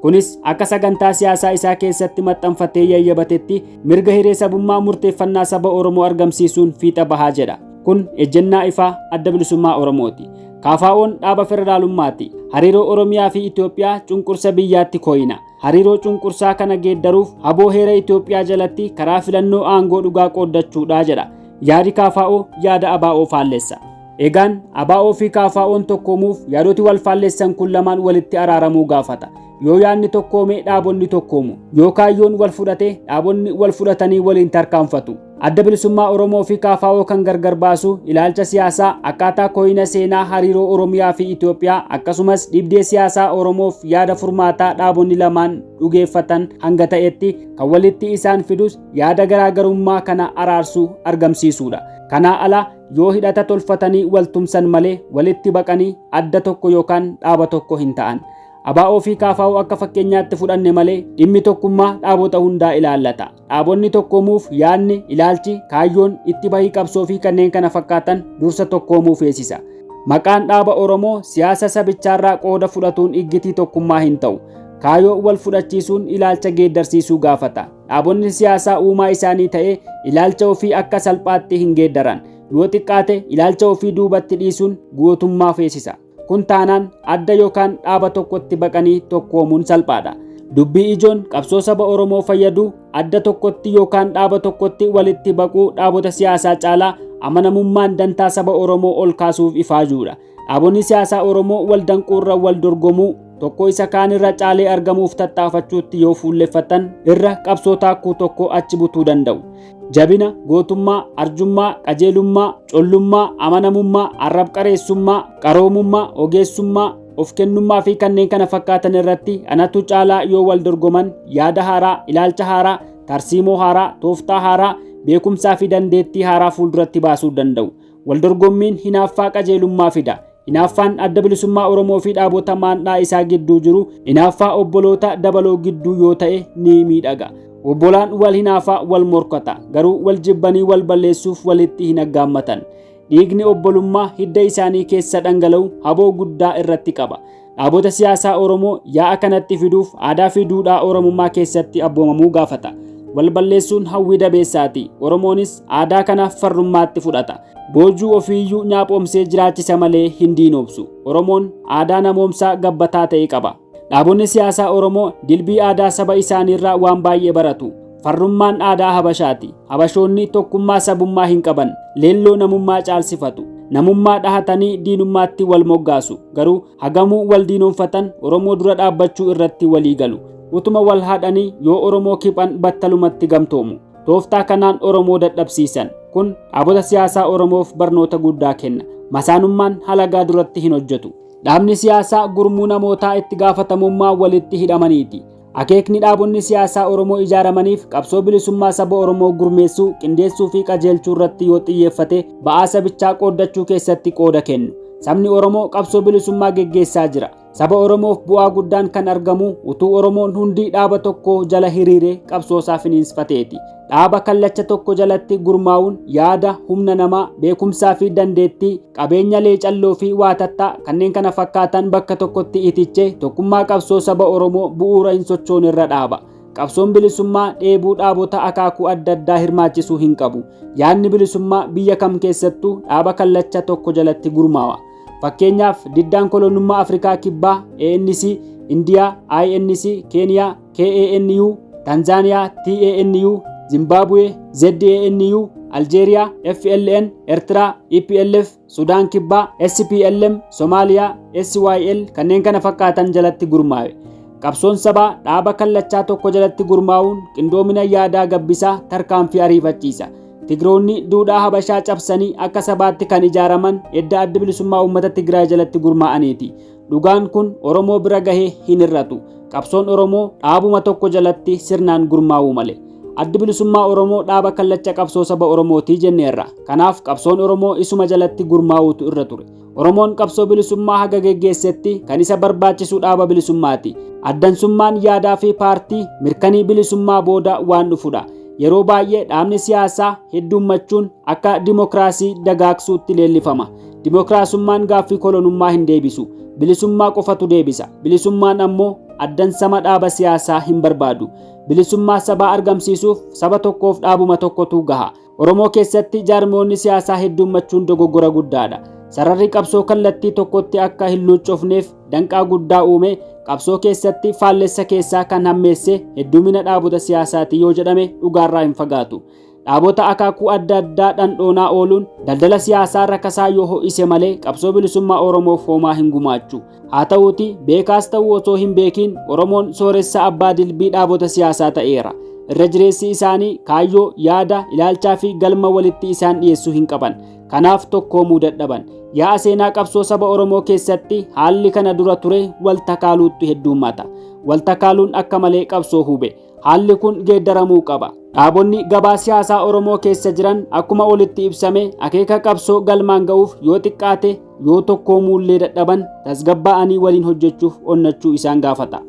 Kunis akka sagantaa siyaasaa isaa keessatti maxxanfatee yayyabatetti mirga hiree sabummaa murteeffannaa saba Oromoo argamsiisuun fiixa bahaa jedha. Kun ejjennaa ifaa adda bilisummaa Oromooti. KFO'n dhaaba federaalummaati. Hariiroo Oromiyaa fi Itoophiyaa cunqursa biyyaatti kooyina. Hariiroo cunqursaa kana geeddaruuf haboo heera Itoophiyaa jalatti karaa filannoo aangoo dhugaa qooddachuudha jedha. Yaadi KFO yaada ABO faallessa. Egaan ABO fi KFO'n tokkoomuuf yaadoti wal faallessan kun lamaan walitti araaramuu gaafata. Yoo yaadni tokkoome dhaabonni tokkoomu. Yoo kaayyoon wal fudhate dhaabonni wal fudhatanii waliin tarkaanfatu. Adda bilisummaa Oromoo fi KFO kan gargar baasu ilaalcha siyaasaa akkaataa kooyina seenaa hariiroo Oromiyaa fi Itoophiyaa akkasumas dhibdee siyaasaa Oromoof yaada furmaataa dhaabonni lamaan dhugeeffatan hanga ta'etti kan walitti isaan fidus yaada garaagarummaa kana araarsuu argamsiisuudha. Kanaa ala yoo hidhata tolfatanii wal tumsan malee walitti baqanii adda tokko yookaan dhaaba tokko hin ta'an. ABO fi KFO akka fakkeenyaatti fudhanne malee dhimmi tokkummaa dhaabota hundaa ilaallata. Dhaabonni tokkoomuuf yaadni, ilaalchi, kaayyoon, itti bahii qabsoo fi kanneen kana fakkaatan dursa tokkoomuu feesisa. Maqaan dhaaba Oromoo siyaasa sabichaarraa qooda fudhatuun iggitii tokkummaa hin ta'u. Kaayyoo wal fudhachiisuun ilaalcha geeddarsiisuu gaafata. Dhaabonni siyaasaa uumaa isaanii ta'ee ilaalcha ofii akka salphaatti hin geeddaran. Yoo xiqqaate ilaalcha ofii duubatti dhiisuun gootummaa feesisa. Kun taanaan adda yookaan dhaaba tokkotti baqanii tokkoomuun salphaadha. Dubbii ijoon qabsoo saba Oromoo fayyadu adda tokkotti yookaan dhaaba tokkotti walitti baquu dhaabota siyaasaa caalaa amanamummaan dantaa saba Oromoo ol kaasuuf ifaajuudha. Dhaabonni siyaasaa Oromoo wal danquurra wal dorgomuu tokko isa kaanirra caalee argamuuf tattaafachuutti yoo fuulleffatan irra qabsoo taakkuu tokko achi butuu danda'u. Jabina, gootummaa, arjummaa, qajeelummaa, collummaa, amanamummaa, arrab-qareessummaa, qaroomummaa, ogeessummaa, of kennummaa fi kanneen kana fakkaatan irratti anatu caalaa yoo wal dorgoman yaada haaraa, ilaalcha haaraa, tarsiimoo haaraa, tooftaa haaraa, beekumsaa fi dandeettii haaraa fuulduratti baasuu danda'u. Waldorgommiin hinaaffaa qajeelummaa fida. Hinaaffaan Adda Bilisummaa Oromoo fi dhaabota maandhaa isaa gidduu jiru hinaaffaa obboloota dabaloo gidduu yoo ta'e ni miidhaga. Obbolaan wal hinaafaa wal morkata, garuu wal jibbanii wal balleessuuf walitti hin aggaammatan. Dhiigni obbolummaa hidda isaanii keessa dhangala'u haboo guddaa irratti qaba. Dhaabota siyaasaa Oromoo yaa'a kanatti fiduuf aadaa fi duudhaa Oromummaa keessatti abboomamuu gaafata. Wal balleessuun hawwii dabeessaati. Oromoonis aadaa kana farrummaatti fudhata. Boojuu ofiiyyuu nyaaphoomsee jiraachisa malee hin diinoobsu. Oromoon aadaa namoomsaa gabbataa ta'e qaba. Dhaabonni siyaasaa Oromoo dilbii aadaa saba isaaniirraa waan baay'ee baratu. Farrummaan aadaa Habashaati. Habashoonni tokkummaa sabummaa hin qaban. Leelloo namummaa caalsifatu. Namummaa dhahatanii diinummaatti wal moggaasu. Garuu hagamuu wal diinoomfatan Oromoo dura dhaabbachuu irratti walii galu. Utuma wal haadhanii yoo Oromoo kiphan battalumatti gamtoomu. Tooftaa kanaan Oromoo dadhabsiisan. Kun dhaabota siyaasaa Oromoof barnoota guddaa kenna. Masaanummaan halagaa duratti hin hojjetu. Dhaabni siyaasaa gurmuu namootaa itti gaafatamummaa walitti hidhamaniiti. Akeekni dhaabonni siyaasaa Oromoo ijaaramaniif qabsoo bilisummaa saba Oromoo gurmeessuu, qindeessuu fi qajeelchuu irratti yoo xiyyeeffate ba'aa sabichaa qooddachuu keessatti qooda kennu. Sabni Oromoo qabsoo bilisummaa geggeessaa jira. Saba Oromoof bu'aa guddaan kan argamu utuu Oromoon hundi dhaaba tokko jala hiriiree qabsoo isaa finiinfateeti. Dhaaba kallacha tokko jalatti gurmaa'uun yaada, humna namaa, beekumsaa fi dandeettii, qabeenya leecalloo fi waatattaa kanneen kana fakkaatan bakka tokkotti itichee tokkummaa qabsoo saba Oromoo bu'uura hin sochoone irra dhaaba. Qabsoon bilisummaa dheebuu dhaabota akaakuu adda addaa hirmaachisuu hin qabu. Yaadni bilisummaa biyya kam keessattuu dhaaba kallacha tokko jalatti gurmaa'a. Fakkeenyaaf diddaan kolonummaa Afrikaa Kibbaa ANC, Indiyaa INC, Keeniyaa KANU, Tanzaaniyaa TANU, Zimbaabuwee ZANU, Aljeeriyaa FLN, Eertiraa EPLF, Sudaan Kibbaa SPLM, Somaaliyaa SYL kanneen kana fakkaatan jalatti gurmaa'e. Qabsoon sabaa dhaaba kallachaa tokko jalatti gurmaa'uun qindoomina yaadaa gabbisaa tarkaanfii ariifachiisa. Tigiroonni duudhaa Habashaa cabsanii akka sabaatti kan ijaaraman edda Adda Bilisummaa Uummata Tigraay jalatti gurmaa'aniiti. Dhugaan kun Oromoo bira gahee hin hir'atu. Qabsoon Oromoo dhaabuma tokko jalatti sirnaan gurmaa'uu male. Addi Bilisummaa Oromoo dhaaba kallacha qabsoo saba Oromootii jenneerra. Kanaaf qabsoon Oromoo isuma jalatti gurmaa'uutu irra ture. Oromoon qabsoo bilisummaa haga geggeessetti kan isa barbaachisu dhaaba bilisummaati. Addansummaan yaadaa fi paartii mirkanii bilisummaa booda waan dhufudha. Yeroo baay'ee dhaabni siyaasaa heddummachuun akka dimokiraasii dagaagsuutti leellifama. Dimokiraasummaan gaaffii kolonummaa hin deebisu. Bilisummaa qofatu deebisa. Bilisummaan ammoo addansama dhaaba siyaasaa hin barbaadu. Bilisummaa sabaa argamsiisuuf saba tokkoof dhaabuma tokkotu gaha. Oromoo keessatti jaarmoonni siyaasaa heddummachuun dogoggora guddaadha. Sararri qabsoo kallattii tokkotti akka hin luuccofneef danqaa guddaa uume. Qabsoo keessatti faallessa keessaa kan hammeesse heddumina dhaabota siyaasaati yoo jedhame dhugaarraa hin fagaatu. Dhaabota akaakuu adda addaa dhandhoonaa ooluun daldala siyaasaa rakasaa yoo ho'ise malee qabsoo bilisummaa Oromoof homaa hin gumaachu. Haa ta'uuti beekaas ta'uu osoo hin beekiin Oromoon sooressa abbaa dilbii dhaabota siyaasaa ta'eera. Irra jireessi isaanii kaayyoo, yaada, ilaalchaa fi galma walitti isaan dhiyeessuu hin qaban. Kanaaf tokkoomuu dadhaban. Yaa'a seenaa qabsoo saba Oromoo keessatti haalli kana dura ture wal takaaluutti heddummata. Wal takaaluun akka malee qabsoo hube. Haalli kun geeddaramuu qaba. Dhaabonni gabaa siyaasaa Oromoo keessa jiran akkuma olitti ibsame akeeka qabsoo galmaan ga'uuf yoo xiqqaate yoo tokkoomuullee dadhaban tasgabbaa'anii waliin hojjechuuf onnachuu isaan gaafata.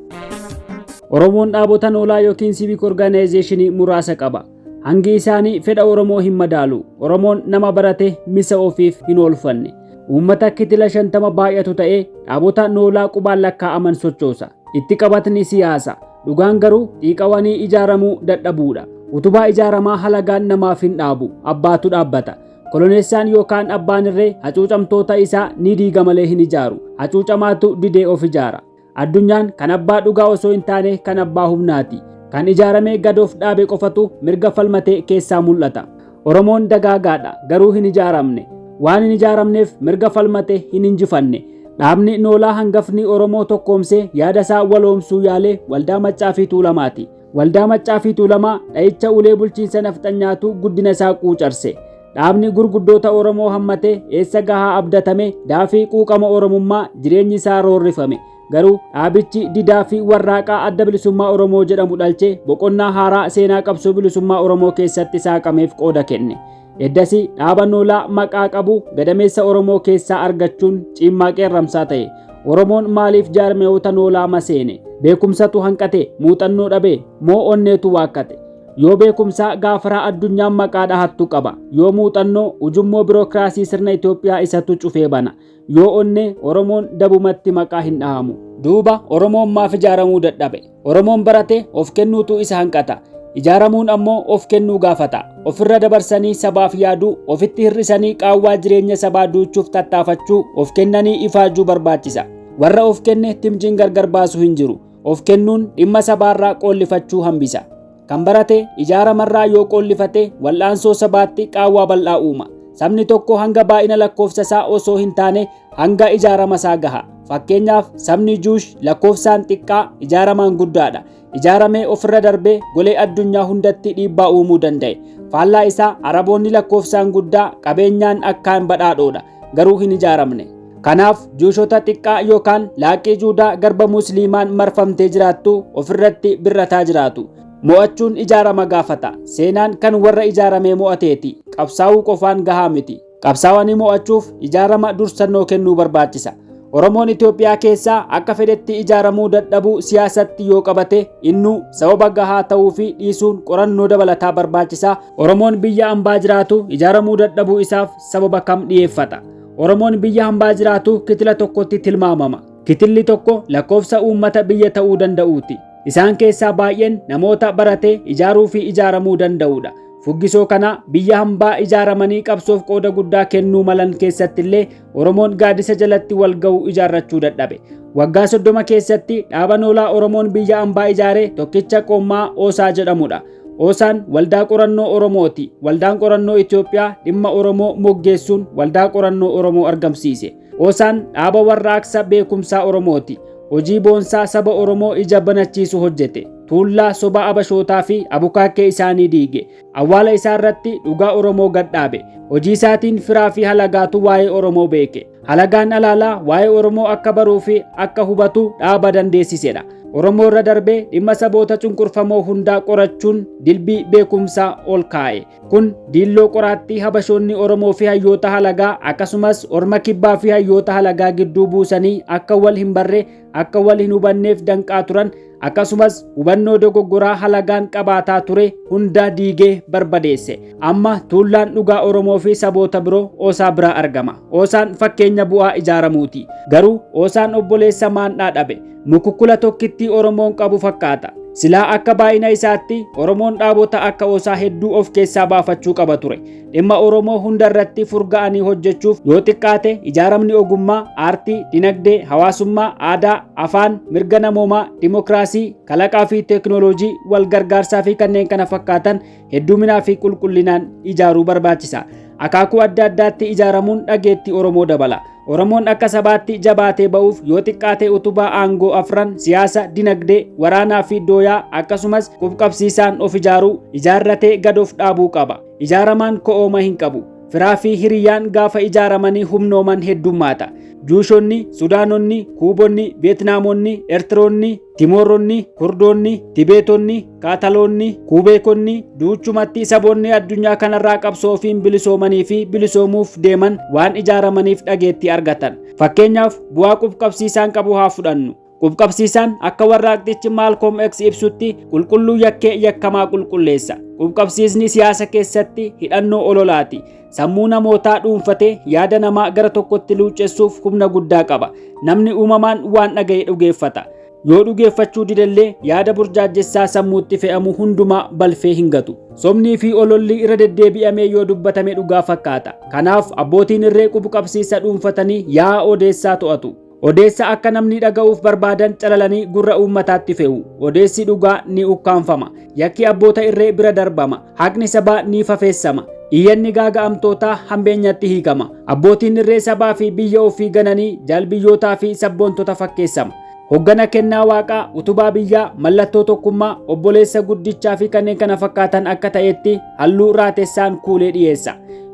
Oromoon dhaabota noolaa yookiin civic organization muraasa qaba. Hangi isaanii fedha Oromoo hin madaalu. Oromoon nama barate misa ofiif hin oolfanne. Uummata kitila 50 baay'atu ta'ee dhaabota noolaa qubaan lakkaa'aman sochoosa. Itti qabatni siyaasa. Dhugaan garuu xiiqawanii ijaaramuu dadhabuudha. Utubaa ijaaramaa halagaan namaaf hin dhaabu. Abbaatu dhaabbata. Koloneessaan yookaan abbaan irree hacuucamtoota isaa ni diiga malee hin ijaaru. Hacuucamaatu didee of ijaara. Addunyaan kan abbaa dhugaa osoo hin taane kan abbaa humnaati. Kan ijaaramee gad of dhaabe qofatu mirga falmatee keessaa mul'ata. Oromoon dagaagaadha garuu hin ijaaramne. Waan hin ijaaramneef mirga falmate hin injifanne. Dhaabni noolaa hangafni Oromoo tokkoomsee yaada isaa waloomsuu yaalee Waldaa Maccaa fi Tuulamaati. Waldaa Maccaa fi Tuulamaa dha'icha ulee bulchiinsa nafxanyaatu guddina isaa quucarse. Dhaabni gurguddoota Oromoo hammatee eessa gahaa abdatame daafii quuqama Oromummaa jireenyi isaa roorrifame. Garuu dhaabichi didaa fi warraaqaa Adda Bilisummaa Oromoo jedhamu dhalchee boqonnaa haaraa seenaa qabsoo bilisummaa Oromoo keessatti saaqameef qooda kenne. Eddasii dhaaba noolaa maqaa qabu gadameessa Oromoo keessaa argachuun ciimmaa qeerramsaa ta'e. Oromoon maaliif jaarmiyoota noolaa maseene? Beekumsatu hanqate, muuxannoo dhabe, moo onneetu waakkate? Yoo beekumsaa gaafaraa addunyaan maqaa dhahattu qaba. Yoo muuxannoo ujummoo birookiraasii sirna Itoophiyaa isatu cufee bana. Yoo onnee Oromoon dabumatti maqaa hin dhahamu. Duuba Oromoon maaf ijaaramuu dadhabe? Oromoon barate of kennuutu isa hanqata. Ijaaramuun ammoo of kennuu gaafata. Ofirra dabarsanii sabaaf yaaduu, ofitti hir'isanii qaawwaa jireenya sabaa duuchuuf tattaafachuu, of kennanii ifaajuu barbaachisa. Warra of kenne timjiin gargar baasu hin jiru. Of kennuun dhimma sabaarraa qoollifachuu hambisa. Kan barate ijaaramarraa yoo qoollifate wal'aansoo sabaatti qaawwaa bal'aa uuma. Sabni tokko hanga baay'ina lakkoofsa isaa osoo hin taane hanga ijaarama isaa gaha. Fakkeenyaaf sabni Juush lakkoofsaan xiqqaa ijaaramaan guddaadha. Ijaaramee ofirra darbee golee addunyaa hundatti dhiibbaa uumuu danda'e. Faallaa isaa Araboonni lakkoofsaan guddaa qabeenyaan akkaan badhaadhoodha. Garuu hin ijaaramne. Kanaaf Juushota xiqqaa yookaan laaqii Juudaa garba Musliimaan marfamtee jiraattu ofirratti birrataa jiraatu. Mo'achuun ijaarama gaafata. Seenaan kan warra ijaaramee mo'ateeti. Qabsaa'uu qofaan gahaa miti. Qabsaa'anii mo'achuuf ijaarama dursannoo kennuu barbaachisa. Oromoon Itoophiyaa keessaa akka fedhetti ijaaramuu dadhabuu siyaasatti yoo qabate innuu sababa gahaa ta'uu fi dhiisuun qorannoo dabalataa barbaachisa. Oromoon biyya hambaa jiraatu ijaaramuu dadhabuu isaaf sababa kam dhiyeeffata? Oromoon biyya hambaa jiraatu kitila tokkotti tilmaamama. Kitilli tokko lakkoofsa uummata biyya ta'uu danda'uuti. Isaan keessaa baay'een namoota barate ijaaruu fi ijaaramuu danda'udha. Fuggisoo kana biyya hambaa ijaaramanii qabsoof qooda guddaa kennuu malan keessattillee Oromoon gaaddisa jalatti wal ga'uu ijaarrachuu dadhabe. Waggaa 30 keessatti dhaaba noolaa Oromoon biyya hambaa ijaare tokkicha qoommaa Oosaa jedhamudha. Oosaan waldaa qorannoo Oromooti. Waldaan qorannoo Itoophiyaa dhimma Oromoo moggeessuun waldaa qorannoo Oromoo argamsiise. Oosaan dhaaba warraaqsa beekumsaa Oromooti. Hojii boonsaa saba Oromoo ija banachiisu hojjete. Tuullaa soba abashootaa fi abukaakkee isaanii diige. Awwaala isaa irratti dhugaa Oromoo gadhaabe. Hojii isaatiin firaa fi halagaatu waa'ee Oromoo beeke. Halagaan alaalaa waa'ee Oromoo akka baruu fi akka hubatu dhaaba dandeessisedha. Oromoo irra darbee dhimma saboota cunqurfamoo hundaa qorachuun dilbii beekumsaa ol kaa'e. Kun diilloo qoraattii habashoonni Oromoo fi hayyoota halagaa akkasumas orma kibbaa fi hayyoota halagaa gidduu buusanii akka wal hin barre akka wal hin hubanneef danqaa turan akkasumas hubannoo dogoggoraa halagaan qabaataa ture hunda diigee barbadeesse. Amma tuullaan dhugaa Oromoo fi saboota biroo Oosaa biraa argama. Oosaan fakkeenya bu'aa ijaaramuuti. Garuu Oosaan obboleessa maandhaa dhabe. Mukukkula tokkittii Oromoon qabu fakkaata. Silaa akka baay'ina isaatti Oromoon dhaabota akka Oosaa hedduu of keessaa baafachuu qaba ture. Dhimma Oromoo hunda irratti furga'anii hojjechuuf yoo xiqqaate ijaaramni ogummaa, aartii, dinagdee, hawaasummaa, aadaa, afaan, mirga namoomaa, dimokiraasii, kalaqaa fi teeknooloojii wal gargaarsaa fi kanneen kana fakkaatan hedduminaa fi qulqullinaan ijaaruu barbaachisa. Akaakuu adda addaatti ijaaramuun dhageettii Oromoo dabala. Oromoon akka sabaatti jabaatee ba'uuf yoo xiqqaate utubaa aangoo afran siyaasa, dinagdee, waraanaa fi dooyaa akkasumas qubqabsiisaan of ijaaruu ijaarratee gad of dhaabuu qaba. Ijaaramaan ko'ooma hin qabu. Firaa fi hiriyyaan gaafa ijaaramanii humnooman heddummaata. Juushonni, Sudaanonni, Kuubonni, Vietnaamonni, Ertiroonni, Timooronni, Kurdoonni, Tibeetonni, Kaataloonni, Kuubeekonni, duuchumatti saboonni addunyaa kanarraa qabsoo ofiin bilisoomanii fi bilisoomuuf deeman waan ijaaramaniif dhageettii argatan. Fakkeenyaaf bu'aa qubqabsiisaan qabu haa fudhannu. Qubqabsiisaan akka warraaqxichi Malcolm X ibsutti qulqulluu yakkee yakkamaa qulqulleessa. Qubqabsiisni siyaasa keessatti hidhannoo ololaati. Sammuu namootaa dhuunfatee yaada namaa gara tokkotti luuccessuuf humna guddaa qaba. Namni uumamaan waan dhaga'e dhugeeffata. Yoo dhugeeffachuu didellee yaada burjaajjessaa sammuutti fe'amu hundumaa balfee hin gatu. Sobnii fi ololli irra deddeebi'amee yoo dubbatame dhugaa fakkaata. Kanaaf abbootiin irree qubqabsiisa dhuunfatanii yaa'a odeessaa to'atu. Odeessa akka namni dhaga'uuf barbaadan calalanii gurra uummataatti fe'u. Odeessi dhugaa ni ukkaanfama. Yakki abboota irree bira darbama. Haqni sabaa ni fafeessama. Iyyanni gaaga'amtootaa hambeenyatti hiikama. Abbootiin irree sabaa fi biyya ofii gananii jaalbiyyootaa fi sabboontota fakkeessama. Hoggana kennaa waaqaa, utubaa biyyaa, mallattoo tokkummaa, obboleessa guddichaa fi kanneen kana fakkaatan akka ta'etti halluu raatessaan kuulee dhiyeessa.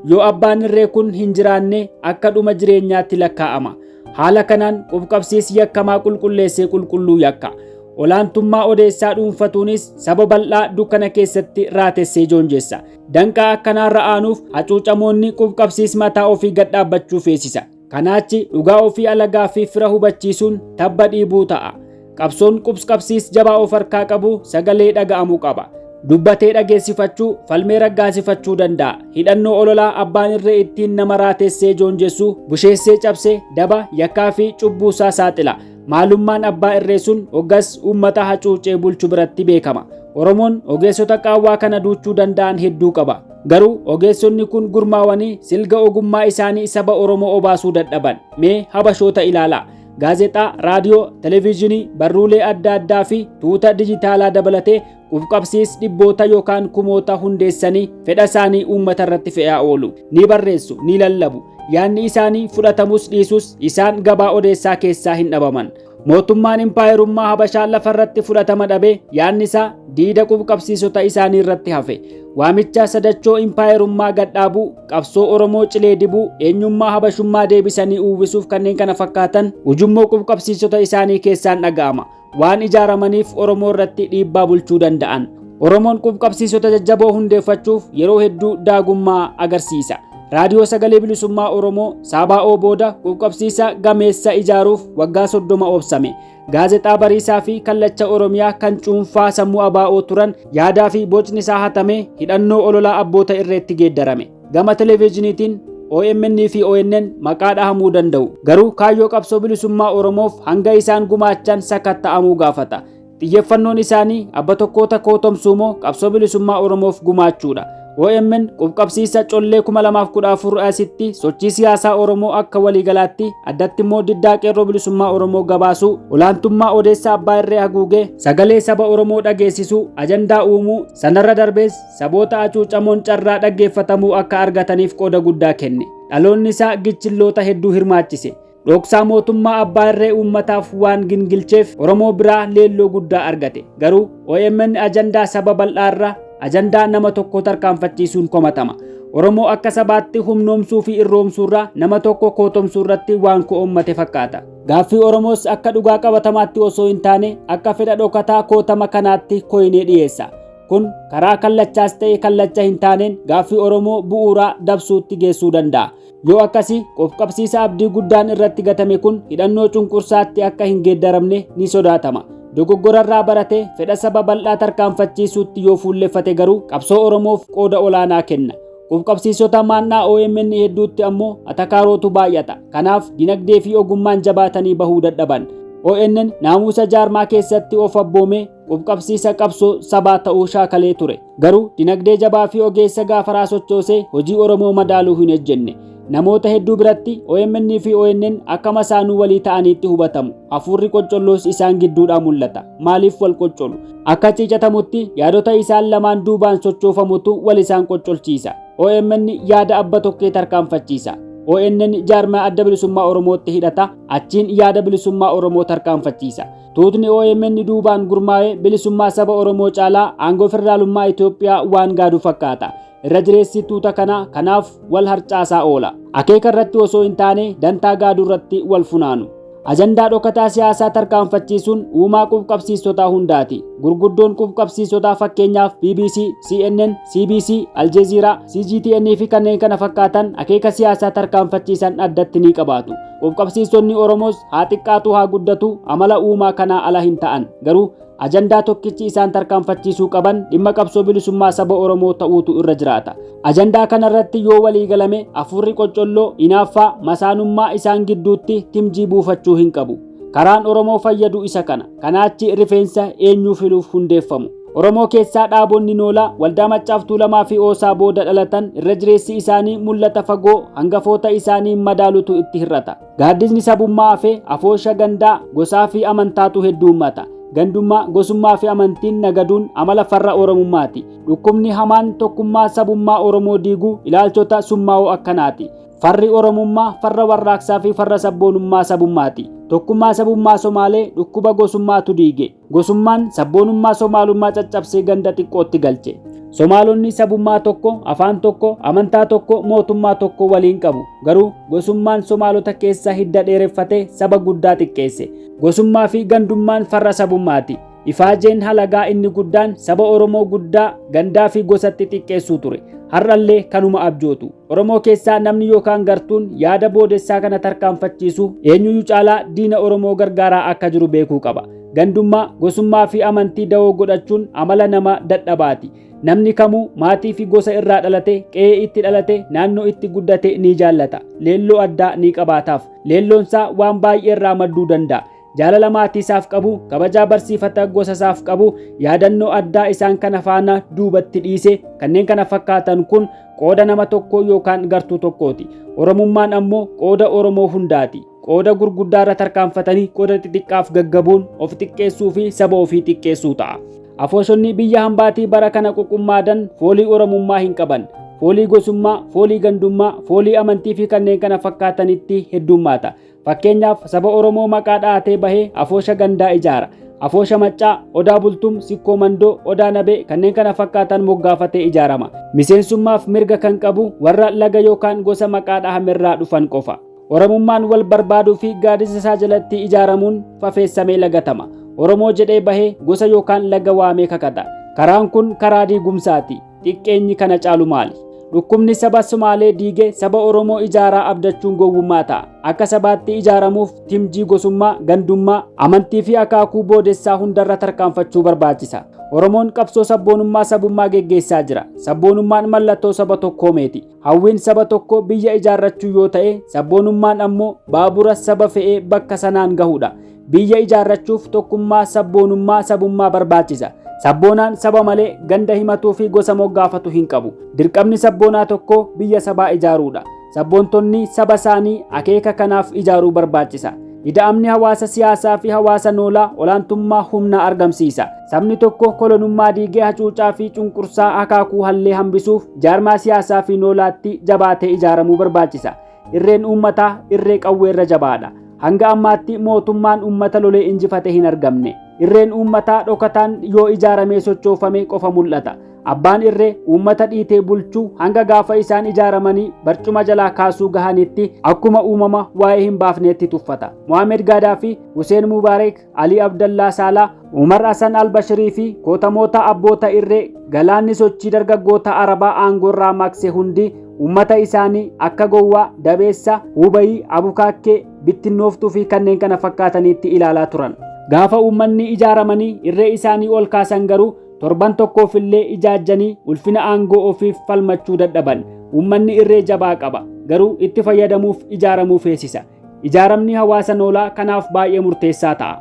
Yoo abbaan irree kun hin jiraanne akka dhuma jireenyaatti lakkaa'ama. Haala kanaan qubqabsiis yakkamaa qulqulleessee qulqulluu yakka. Olaantummaa odeessaa dhuunfatuunis saba bal'aa dukkana keessatti raatessee joonjessa. Danqaa akkanaarra aanuuf hacuucamoonni qubqabsiis mataa ofii gad dhaabbachuu feesisa. Kanaachi dhugaa ofii alagaa fi fira hubachiisuun tabba dhiibuu ta'a. Qabsoon qubqabsiis jabaa of harkaa qabu sagalee dhaga'amuu qaba. Dubbatee dhageessifachuu, falmee raggaasifachuu danda'a. Hidhannoo ololaa abbaan irree ittiin nama raatessee joonjessu, busheessee cabsee daba yakkaa fi cubbuusaa saaxila. Maalummaan abbaa irree sun hoggas uummata hacuucee bulchu biratti beekama. Oromoon ogeessota qaawwaa kana duuchuu danda'an hedduu qaba. Garuu ogeessonni kun gurmaawanii silga ogummaa isaanii saba Oromoo obaasuu dadhaban. Mee habashoota ilaalaa. Gaazexaa, raadiyoo, televezyiinii, barruulee adda addaa fi tuuta dijitaalaa dabalatee qubqabsiis dhibboota yookaan kumoota hundeessanii fedha isaanii uummata irratti fe'aa oolu. Ni barreessu, ni lallabu. Yaanni isaanii fudhatamus dhiisus isaan gabaa odeessaa keessaa hin dhabaman. Mootummaan impaayerummaa Habashaa lafarratti fudhatama dhabe yaanni isaa diida qubqabsiisota isaanii irratti hafe. Waamicha sadachoo impaayerummaa gadhaabuu, qabsoo Oromoo cilee dibuu, eenyummaa Habashummaa deebisanii uwwisuuf kanneen kana fakkaatan ujummoo qubqabsiisota isaanii keessaan dhaga'ama. Waan ijaaramaniif Oromoo irratti dhiibbaa bulchuu danda'an. Oromoon qubqabsiisota jajjaboo hundeeffachuuf yeroo hedduu daagummaa agarsiisa. Raadiyoo Sagalee Bilisummaa Oromoo Saabaa'oo booda qubqabsiisa gameessa ijaaruuf waggaa 30 obsame. Gaazexaa Bariisaa fi Kallacha Oromiyaa kan cuunfaa sammuu abaa'oo turan yaadaa fi bocni isaa hatame hidhannoo ololaa abboota irreetti geeddarame. Gama televezyiiniitiin OMN fi ONN maqaa dhahamuu danda'u. Garuu kaayyoo qabsoo bilisummaa Oromoof hanga isaan gumaachan sakatta'amuu gaafata. Xiyyeeffannoon isaanii abba tokkoota kootomsuu moo qabsoo bilisummaa Oromoof gumaachuudha. OMN qubqabsiisa collee 2014 asitti sochii siyaasaa Oromoo akka waliigalaatti addatti immoo diddaa qeerroo bilisummaa Oromoo gabaasuu, olaantummaa odeessa abbaa irree haguugee sagalee saba Oromoo dhageessisuu, ajandaa uumuu, sanarra darbees saboota hacuucamoon carraa dhaggeeffatamuu akka argataniif qooda guddaa kenne. Dhaloonni isaa gichilloota hedduu hirmaachise. Dhoksaa mootummaa abbaa irree uummataaf waan gingilcheef Oromoo biraa leelloo guddaa argate. Garuu OMN ajandaa saba bal'aarra ajandaa nama tokko tarkaanfachiisuun komatama. Oromoo akka sabaatti humnoomsuu fi irroomsuurra nama tokko kootomsuu irratti waan ko'oommate fakkaata. Gaaffii Oromoos akka dhugaa qabatamaatti osoo hin taane akka fedha dhokataa kootama kanaatti koyinee dhiyeessa. Kun karaa kallachaas ta'e kallacha hin taaneen gaaffii Oromoo bu'uuraa dabsuutti geessuu danda'a. Yoo akkasii qofqabsiisa abdii guddaan irratti gatame kun hidhannoo cunqursaatti akka hin geeddaramne ni sodaatama. Dogoggorarraa baratee fedha saba bal'aa tarkaanfachiisuutti yoo fuulleffate garuu qabsoo Oromoof qooda olaanaa kenna. Qofqabsiisota maannaa OMN hedduutti ammoo atakaarootu baay'ata. Kanaaf dinagdee fi ogummaan jabaatanii bahuu dadhaban. ONN naamusa jaarmaa keessatti of abboomee qubqabsiisa qabsoo sabaa ta'uu shaakalee ture. Garuu dinagdee jabaa fi ogeessa gaafaraa sochoosee hojii Oromoo madaaluu hin ejjenne. Namoota hedduu biratti OMN fi ONN akka masaanuu walii ta'aniitti hubatamu. Hafuurri qoccolloos isaan gidduudhaa mul'ata. Maaliif wal qoccolu? Akka ciicatamutti yaadota isaan lamaan duubaan sochoofamutu wal isaan qoccolchiisa. OMN yaada abba tokkee tarkaanfachiisa. ONN jaarmaa adda bilisummaa Oromootti hidhata, achiin yaada bilisummaa Oromoo tarkaanfachiisa. Tuutni OMN duubaan gurmaa'ee bilisummaa saba Oromoo caalaa aangoo federaalummaa Itoophiyaa waan gaadu fakkaata. Irra jireessi tuuta kana kanaaf wal harcaasaa oola. Akeeka irratti osoo hin taane dantaa gaaduu irratti wal funaanu. Ajandaa dhokataa siyaasaa tarkaanfachiisuun uumaa qubqabsiistotaa hundaati. Gurguddoon qubqabsiistotaa fakkeenyaaf BBC, CNN, CBC, Aljazeera, CGTN fi kanneen kana fakkaatan akeeka siyaasaa tarkaanfachiisan addatti ni qabaatu. Qubqabsiistonni Oromoos haa xiqqaatu haa guddatu amala uumaa kanaa ala hin ta'an. Garuu ajandaa tokkichi isaan tarkaanfachiisuu qaban dhimma qabsoo bilisummaa saba Oromoo ta'uutu irra jiraata. Ajandaa kanarratti yoo walii galame hafuurri qoccolloo, hinaaffaa, masaanummaa isaan gidduutti timjii buufachuu hin qabu. Karaan Oromoo fayyadu isa kana. Kanaachi rifeensa eenyuu filuuf hundeeffamu. Oromoo keessaa dhaabonni noolaa waldaa Maccaaf Tuulamaa fi Oosaa booda dhalatan irra jireessi isaanii mul'ata fagoo hangafoota isaanii madaalutu itti hir'ata. Gaaddisni sabummaa hafee afoosha gandaa gosaa fi amantaatu hedduummata. Gandummaa, gosummaa fi amantiin nagaduun amala farra Oromummaati. Dhukkubni hamaan tokkummaa sabummaa Oromoo diiguu ilaalchota summaa'oo akkanaati. Farri Oromummaa farra warraaqsaa fi farra sabboonummaa sabummaati. Tokkummaa sabummaa Somaalee dhukkuba gosummaatu diige. Gosummaan sabboonummaa Somaalummaa caccabsee ganda xiqqootti galche. Somaalonni sabummaa tokko, afaan tokko, amantaa tokko, mootummaa tokko waliin qabu. Garuu gosummaan Somaalota keessa hidda dheereffatee saba guddaa xiqqeesse. Gosummaa fi gandummaan farra sabummaati. Ifaajeen halagaa inni guddaan saba Oromoo guddaa gandaa fi gosatti xiqqeessuu ture. Har'allee kanuma abjootu. Oromoo keessaa namni yookaan gartuun yaada boodessaa kana tarkaanfachiisu eenyuyyuu caalaa diina Oromoo gargaaraa akka jiru beekuu qaba. Gandummaa, gosummaa fi amantii dawoo godhachuun amala nama dadhabaati. Namni kamuu maatii fi gosa irraa dhalate, qe'ee itti dhalate, naannoo itti guddate ni jaallata. Leelloo addaa ni qabaataaf. Leelloonsaa waan baay'ee irraa madduu danda'a. Jaalala maatii isaaf qabu, kabajaa barsiifata gosa isaaf qabu, yaadannoo addaa isaan kana faana duubatti dhiise, kanneen kana fakkaatan kun qooda nama tokkoo yookaan gartuu tokkooti. Oromummaan ammoo qooda Oromoo hundaati. Qooda gurguddaarra tarkaanfatanii qooda xixiqqaaf gaggabuun of xiqqeessuu fi saba ofii xiqqeessuu ta'a. Afooshonni biyya hambaatii bara kana quqummaadan foolii Oromummaa hin qaban. Foolii gosummaa, foolii gandummaa, foolii amantii fi kanneen kana fakkaatanitti heddummaata. Fakkeenyaaf saba Oromoo maqaa dhahatee bahee afoosha gandaa ijaara. Afoosha Maccaa, Odaa Bultum, Sikkoo Mandoo, Odaa Nabee kanneen kana fakkaatan moggaafatee ijaarama. Miseensummaaf mirga kan qabu warra laga yookaan gosa maqaa dhahamerraa dhufan qofa. Oromummaan wal barbaaduu fi gaaddisa isaa jalatti ijaaramuun fafeessamee lagatama. Oromoo jedhee bahee gosa yookaan laga waamee kakata. Karaan kun karaa diigumsaati. Xiqqeenyi kana caalu maali? Dhukkubni saba Somaalee diige saba Oromoo ijaaraa abdachuun gowwummaa ta'a. Akka sabaatti ijaaramuuf timjii gosummaa, gandummaa, amantii fi akaakuu boodessaa hundarra tarkaanfachuu barbaachisa. Oromoon qabsoo sabboonummaa sabummaa geggeessaa jira. Sabboonummaan mallattoo saba tokkoomeeti. Hawwiin saba tokko biyya ijaarrachuu yoo ta'e, sabboonummaan ammoo baabura saba fe'ee bakka sanaan gahudha. Biyya ijaarrachuuf tokkummaa sabboonummaa sabummaa barbaachisa. Sabboonaan saba malee ganda himatuu fi gosa moggaafatu hin qabu. Dirqamni sabboonaa tokko biyya sabaa ijaaruudha. Sabboontonni saba isaanii akeeka kanaaf ijaaruu barbaachisa. Ida'amni hawaasa siyaasaa fi hawaasa noolaa olaantummaa humnaa argamsiisa. Sabni tokko kolonummaa diigee hacuucaa fi cunqursaa akaakuu hallee hambisuuf jaarmaa siyaasaa fi noolaatti jabaatee ijaaramuu barbaachisa. Irreen uummataa irree qawweerra jabaadha. Hanga ammaatti mootummaan uummata lolee injifate hin argamne. Irreen uummataa dhokataan yoo ijaaramee sochoofame qofa mul'ata. Abbaan irree uummata dhiitee bulchuu hanga gaafa isaan ijaaramanii barcuma jalaa kaasuu gahanitti akkuma uumama waa'ee hin baafneetti tuffata. Mohaammed Gaadaafi, Hussein Mubaarak, Ali Abdallaa Saalaa, Umar Hasan Albashirii fi kootamoota abboota irree galaanni sochii dargaggoota Arabaa aangoorraa maqse hundi uummata isaanii akka gowwaa, dabeessa, hubayii, abukaakkee, bittinnooftuu fi kanneen kana fakkaatanitti ilaalaa turan. Gaafa uummanni ijaaramanii irree isaanii ol kaasan garuu torban tokkoof illee ijaajjanii ulfina aangoo ofiif falmachuu dadhaban. Uummanni irree jabaa qaba, garuu itti fayyadamuuf ijaaramuu feesisa. Ijaaramni hawaasa noolaa kanaaf baay'ee murteessaa ta'a.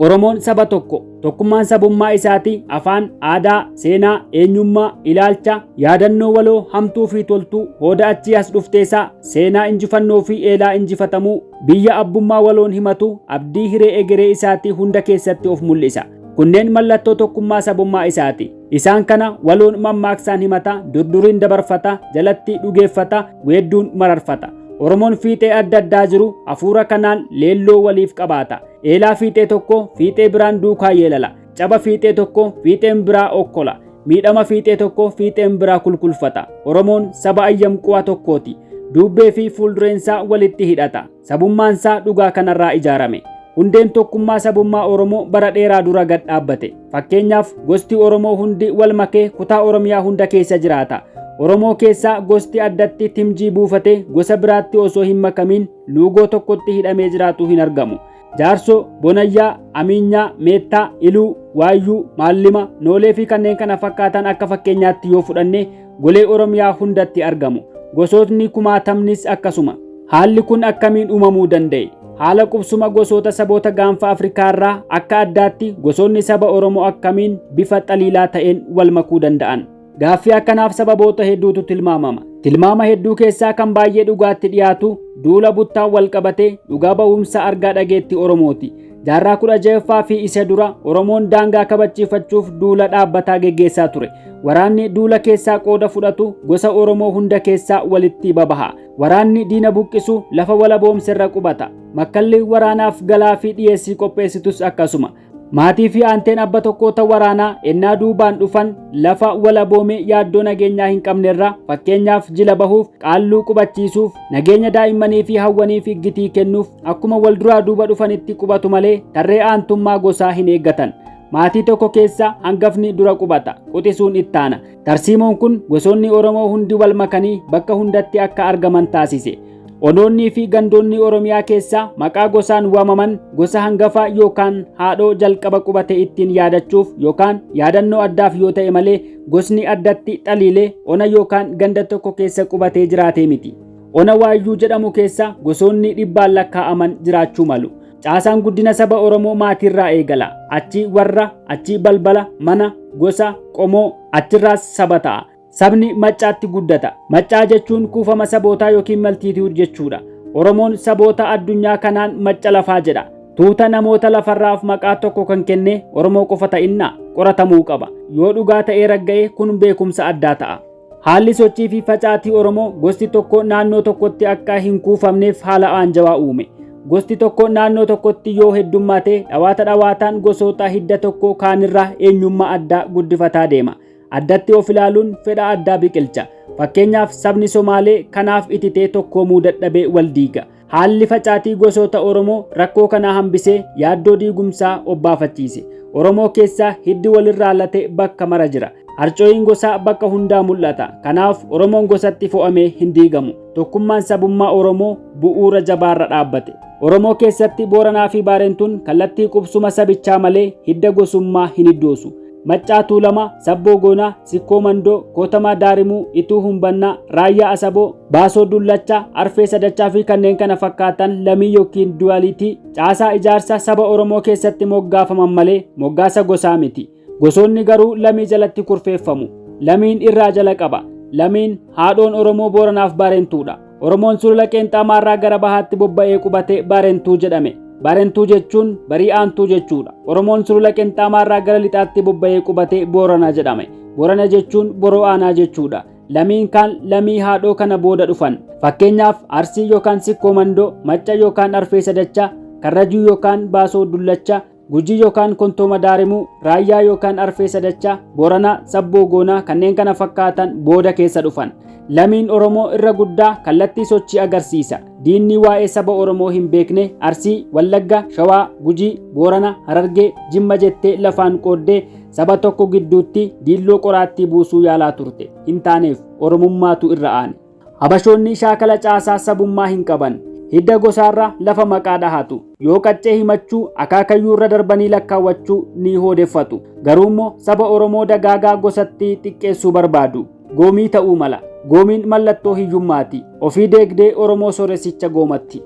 Oromoon saba tokko, tokkummaan sabummaa isaatii afaan, aadaa, seenaa, eenyummaa, ilaalcha, yaadannoo waloo, hamtuu fi toltuu, hooda achii as dhufteessaa, seenaa injifannoo fi eelaa injifatamuu, biyya abbummaa waloon himatu, abdii hiree egeree isaatii hunda keessatti of mul'isa. Kunneen mallattoo tokkummaa sabummaa isaati. Isaan kana waloon mammaaksaan himata, durduriin dabarfata, jalatti dhugeeffata, weedduun mararfata. Oromoon fiixee adda addaa jiru hafuura kanaan leelloo waliif qabaata. Eelaa fiixee tokko fiixee biraan duukaa yeelala. Caba fiixee tokko fiixeen biraa okkola. Miidhama fiixee tokko fiixeen biraa kulkulfata. Oromoon saba ayyamquwaa tokkooti. Duubbee fi fuuldureensaa walitti hidhata. Sabummaansaa dhugaa kanarraa ijaarame. Hundeen tokkummaa sabummaa Oromoo bara dheeraa dura gad dhaabbate. Fakkeenyaaf gosti Oromoo hundi wal makee kutaa Oromiyaa hunda keessa jiraata. Oromoo keessaa gosti addatti timjii buufatee gosa biraatti osoo hin makamiin luugoo tokkotti hidhamee jiraatu hin argamu. Jaarsoo, Bonayyaa, Amiinyaa, Meettaa, Iluu, Waayyuu, Maallima, Noolee fi kanneen kana fakkaatan akka fakkeenyaatti yoo fudhanne golee Oromiyaa hundatti argamu. Gosootni kumaatamnis akkasuma. Haalli kun akkamiin uumamuu danda'e? Haala qubsuma gosoota saboota gaanfa Afrikaarraa akka addaatti gosoonni saba Oromoo akkamiin bifa xaliilaa ta'een wal makuu danda'an? Gaaffii akkanaaf sababoota hedduutu tilmaamama. Tilmaama hedduu keessaa kan baay'ee dhugaatti dhiyaatu duula buttaan wal qabatee dhugaa ba'umsa argaa dhageetti Oromooti. Jaarraa 16ffaa fi isa dura Oromoon daangaa kabachiifachuuf duula dhaabbataa geggeessaa ture. Waraanni duula keessaa qooda fudhatu gosa Oromoo hunda keessaa walitti babaha. Waraanni diina buqqisu lafa walaboomserra qubata. Makkalli waraanaaf galaa fi dhiyeessii qopheessitus akkasuma. Maatii fi aanteen abba tokkoota waraanaa ennaa duubaan dhufan lafa walaboome yaaddoo nageenyaa hin qabnerra, fakkeenyaaf jila bahuuf, qaalluu qubachiisuuf, nageenya daa'immanii fi hawwaniif iggitii kennuuf akkuma wal duraa duuba dhufanitti qubatu malee tarree aantummaa gosaa hin eeggatan. Maatii tokko keessa hangafni dura qubata, quxisuun ittaana. Tarsiimoon kun gosoonni Oromoo hundi wal makanii bakka hundatti akka argaman taasise. Onoonnii fi gandoonni Oromiyaa keessaa maqaa gosaan waamaman gosa hangafaa yookaan haadhoo jalqaba qubate ittiin yaadachuuf yookaan yaadannoo addaaf yoo ta'e malee gosni addatti xaliilee ona yookaan ganda tokko keessa qubatee jiraatee miti. Ona Waayyuu jedhamu keessa gosoonni dhibbaan lakkaa'aman jiraachuu malu. Caasaan guddina saba Oromoo maatiirraa eegala. Achi warra, achi balbala, mana, gosa, qomoo, achirraas saba ta'a. Sabni maccaatti guddata. Maccaa jechuun kuufama sabootaa yookiin maltiituud jechuudha. Oromoon saboota addunyaa kanaan macca lafaa jedha. Tuuta namoota lafarraaf maqaa tokko kan kenne Oromoo qofa ta'innaa qoratamuu qaba. Yoo dhugaa ta'ee ragga'e kun beekumsa addaa ta'a. Haalli sochii fi facaatii Oromoo gosti tokko naannoo tokkotti akka hin kuufamneef haala aanjawaa uume. Gosti tokko naannoo tokkotti yoo heddummaate dhawaata dhawaataan gosoota hidda tokko kaanirraa eenyummaa addaa guddifataa deema. Addatti of ilaaluun fedha addaa biqilcha. Fakkeenyaaf sabni Somaalee kanaaf ititee tokkoomuu dadhabee wal diiga. Haalli facaatii gosoota Oromoo rakkoo kanaa hambisee yaaddoo diigumsaa obbaafachiise. Oromoo keessaa hiddi walirraa late bakka mara jira. Harcooyin gosaa bakka hundaa mul'ata. Kanaaf Oromoon gosatti fo'amee hin diigamu. Tokkummaan sabummaa Oromoo bu'uura jabaarra dhaabbate. Oromoo keessatti Booranaa fi Baarentuun kallattii qubsuma sabichaa malee hidda gosummaa hin iddoosu. Maccaa Tuulamaa, Sabboo Goonaa, Sikkoo Mandoo, Kootamaa Daarimuu, Ituu Humbannaa, Raayyaa Asaboo, Baasoo Dullachaa, Arfee Sadachaa fi kanneen kana fakkaatan lamii yookiin du'aliitii caasaa ijaarsa saba Oromoo keessatti moggaafaman malee moggaasa gosaa miti. Gosoonni garuu lamii jalatti kurfeeffamu. Lamiin irraa jala qaba. Lamiin haadhoon Oromoo Booranaaf Baarentuudha. Oromoon sulula Qeenxaamaarraa gara bahaatti bobba'ee qubate Baarentuu jedhame. Baarentuu jechuun barii aantuu jechuudha. Oromoon sulula Qeenxaamaarraa gara lixaatti bobba'ee qubate Boorana jedhame. Boorana jechuun boroo aanaa jechuudha. Lamiin kaan lamii haadhoo kana booda dhufan. Fakkeenyaaf Arsii yookaan Sikkoo Mandoo, Macca yookaan Arfee Sadachaa, Karrajuu yookaan Baasoo Dullachaa, Gujii yookaan Kontooma Daarimuu, Raayyaa yookaan Arfee Sadachaa, Booranaa, Sabboo Goonaa kanneen kana fakkaatan booda keessa dhufan. Lamiin Oromoo irra guddaa kallattii sochii agarsiisa. Diinni waa'ee saba Oromoo hin beekne Arsii, Wallagga, Shawaa, Gujii, Boorana, Harargee, Jimma jettee lafaan qooddee saba tokko gidduutti diilloo qoraattii buusuu yaalaa turte. Hin taaneef Oromummaatu irra aane. Habashoonni shaakala caasaa sabummaa hin qaban. Hidda gosaarra lafa maqaa dhahatu. Yoo qaccee himachuu akaakayyuurra darbanii lakkaawwachuu ni hoodeffatu. Garuummoo saba Oromoo dagaagaa gosatti xiqqeessuu barbaadu. Goomii ta'uu mala. Goomiin mallattoo hiyyummaati. Ofii deegdee Oromoo sooressicha goomatti.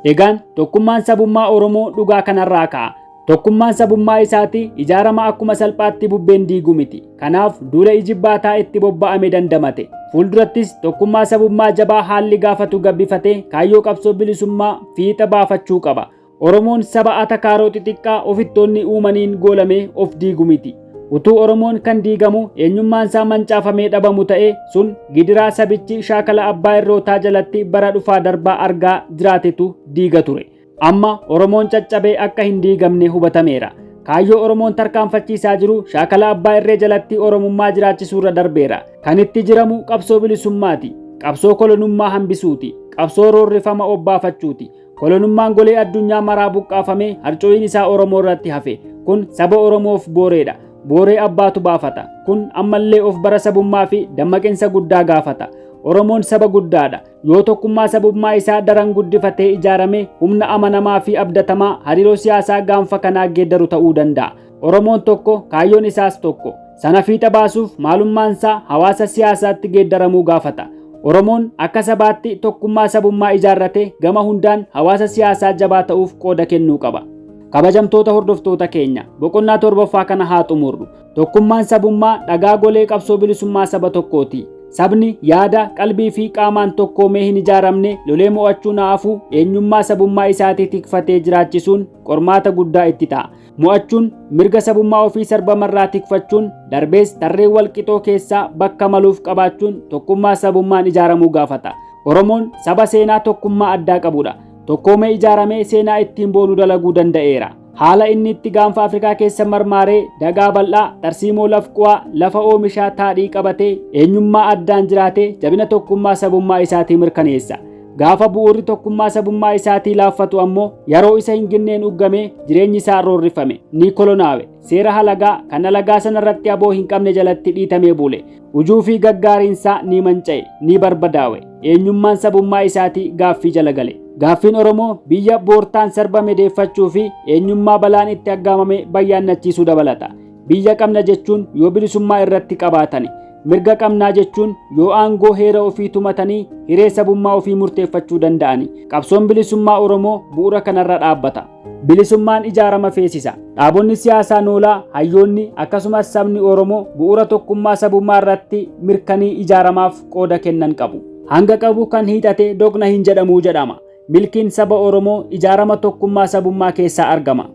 Egaan tokkummaan sabummaa Oromoo dhugaa kanarraa ka'a. Tokkummaan sabummaa isaati ijaarama akkuma salphaatti bubbeen diigu miti. Kanaaf duula ijibbaataa itti bobba'ame dandamate. Fuuldurattis tokkummaa sabummaa jabaa haalli gaafatu gabbifatee kaayyoo qabsoo bilisummaa fiixa baafachuu qaba. Oromoon saba atakaaroo xixiqqaa ofittoonni uumaniin goolamee of diigu miti. Utuu Oromoon kan diigamu eenyummaan isaa mancaafamee dhabamu ta'e sun gidiraa sabichi shaakala abbaa irrootaa jalatti bara dhufaa darbaa argaa jiraatetu diiga ture. Amma Oromoon caccabee akka hin diigamne hubatameera. Kaayyoo Oromoon tarkaanfachiisaa jiru shaakala abbaa irree jalatti Oromummaa jiraachisuurra darbeera. Kan itti jiramu qabsoo bilisummaati. Qabsoo kolonummaa hambisuuti. Qabsoo roorrifama obbaafachuuti. Kolonummaan golee addunyaa maraa buqqaafamee harcooyin isaa Oromoo irratti hafe. Kun saba Oromoof booreedha. Booree abbaatu baafata. Kun ammallee of bara sabummaa fi dammaqinsa guddaa gaafata. Oromoon saba guddaadha. Yoo tokkummaa sabummaa isaa daran guddifatee ijaarame humna amanamaa fi abdatamaa hariiroo siyaasaa gaanfa kanaa geeddaru ta'uu danda'a. Oromoon tokko kaayyoon isaas tokko. Sana fiixa baasuuf maalummaan isaa hawaasa siyaasaatti geeddaramuu gaafata. Oromoon akka sabaatti tokkummaa sabummaa ijaarrate gama hundaan hawaasa siyaasaa jabaa ta'uuf qooda kennuu qaba. Kabajamtoota hordoftoota keenya boqonnaa torbaffaa kana haa xumurru. Tokkummaan sabummaa dhagaa golee qabsoo bilisummaa saba tokkooti. Sabni yaada, qalbii fi qaamaan tokkoomee hin ijaaramne lolee mo'achuun hafu eenyummaa sabummaa isaatii tikfatee jiraachisuun qormaata guddaa itti ta'a. Mo'achuun mirga sabummaa ofii sarbamarraa tikfachuun darbees tarree walqixoo keessaa bakka maluuf qabaachuun tokkummaa sabummaan ijaaramuu gaafata. Oromoon saba seenaa tokkummaa addaa qabudha. Tokkoomee ijaaramee seenaa ittiin boonu dalaguu danda'eera. Haala inni itti gaanfa Afrikaa keessa marmaaree dagaa bal'aa tarsiimoo lafquwaa lafa oomishaa taadhii qabatee eenyummaa addaan jiraatee jabina tokkummaa sabummaa isaatii mirkaneessa. Gaafa bu'uurri tokkummaa sabummaa isaatii laaffatu ammoo yeroo isa hin ginneen uggamee jireenyi isaa roorrifame ni kolonaawe. Seera halagaa kan halagaa sanarratti aboo hin qabne jalatti dhiitamee bule. Ujuu fi gaggaariinsaa ni manca'e, ni barbadaawe. Eenyummaan sabummaa isaatii gaaffii jala gale. Gaaffiin Oromoo biyya boortaan sarbame deeffachuu fi eenyummaa balaan itti aggaamame bayyaannachiisuu dabalata. Biyya qabna jechuun yoo bilisummaa irratti qabaatani. Mirga qabnaa jechuun yoo aangoo heera ofii tumatanii hiree sabummaa ofii murteeffachuu danda'ani. Qabsoon bilisummaa Oromoo bu'uura kanarra dhaabbata. Bilisummaan ijaarama feesisa. Dhaabonni siyaasaa noolaa, hayyoonni akkasumas sabni Oromoo bu'uura tokkummaa sabummaa irratti mirkanii ijaaramaaf qooda kennan qabu. Hanga qabu kan hiixate doqna hin jedhamuu jedhama. Milkiin saba Oromoo ijaarama tokkummaa sabummaa keessaa argama.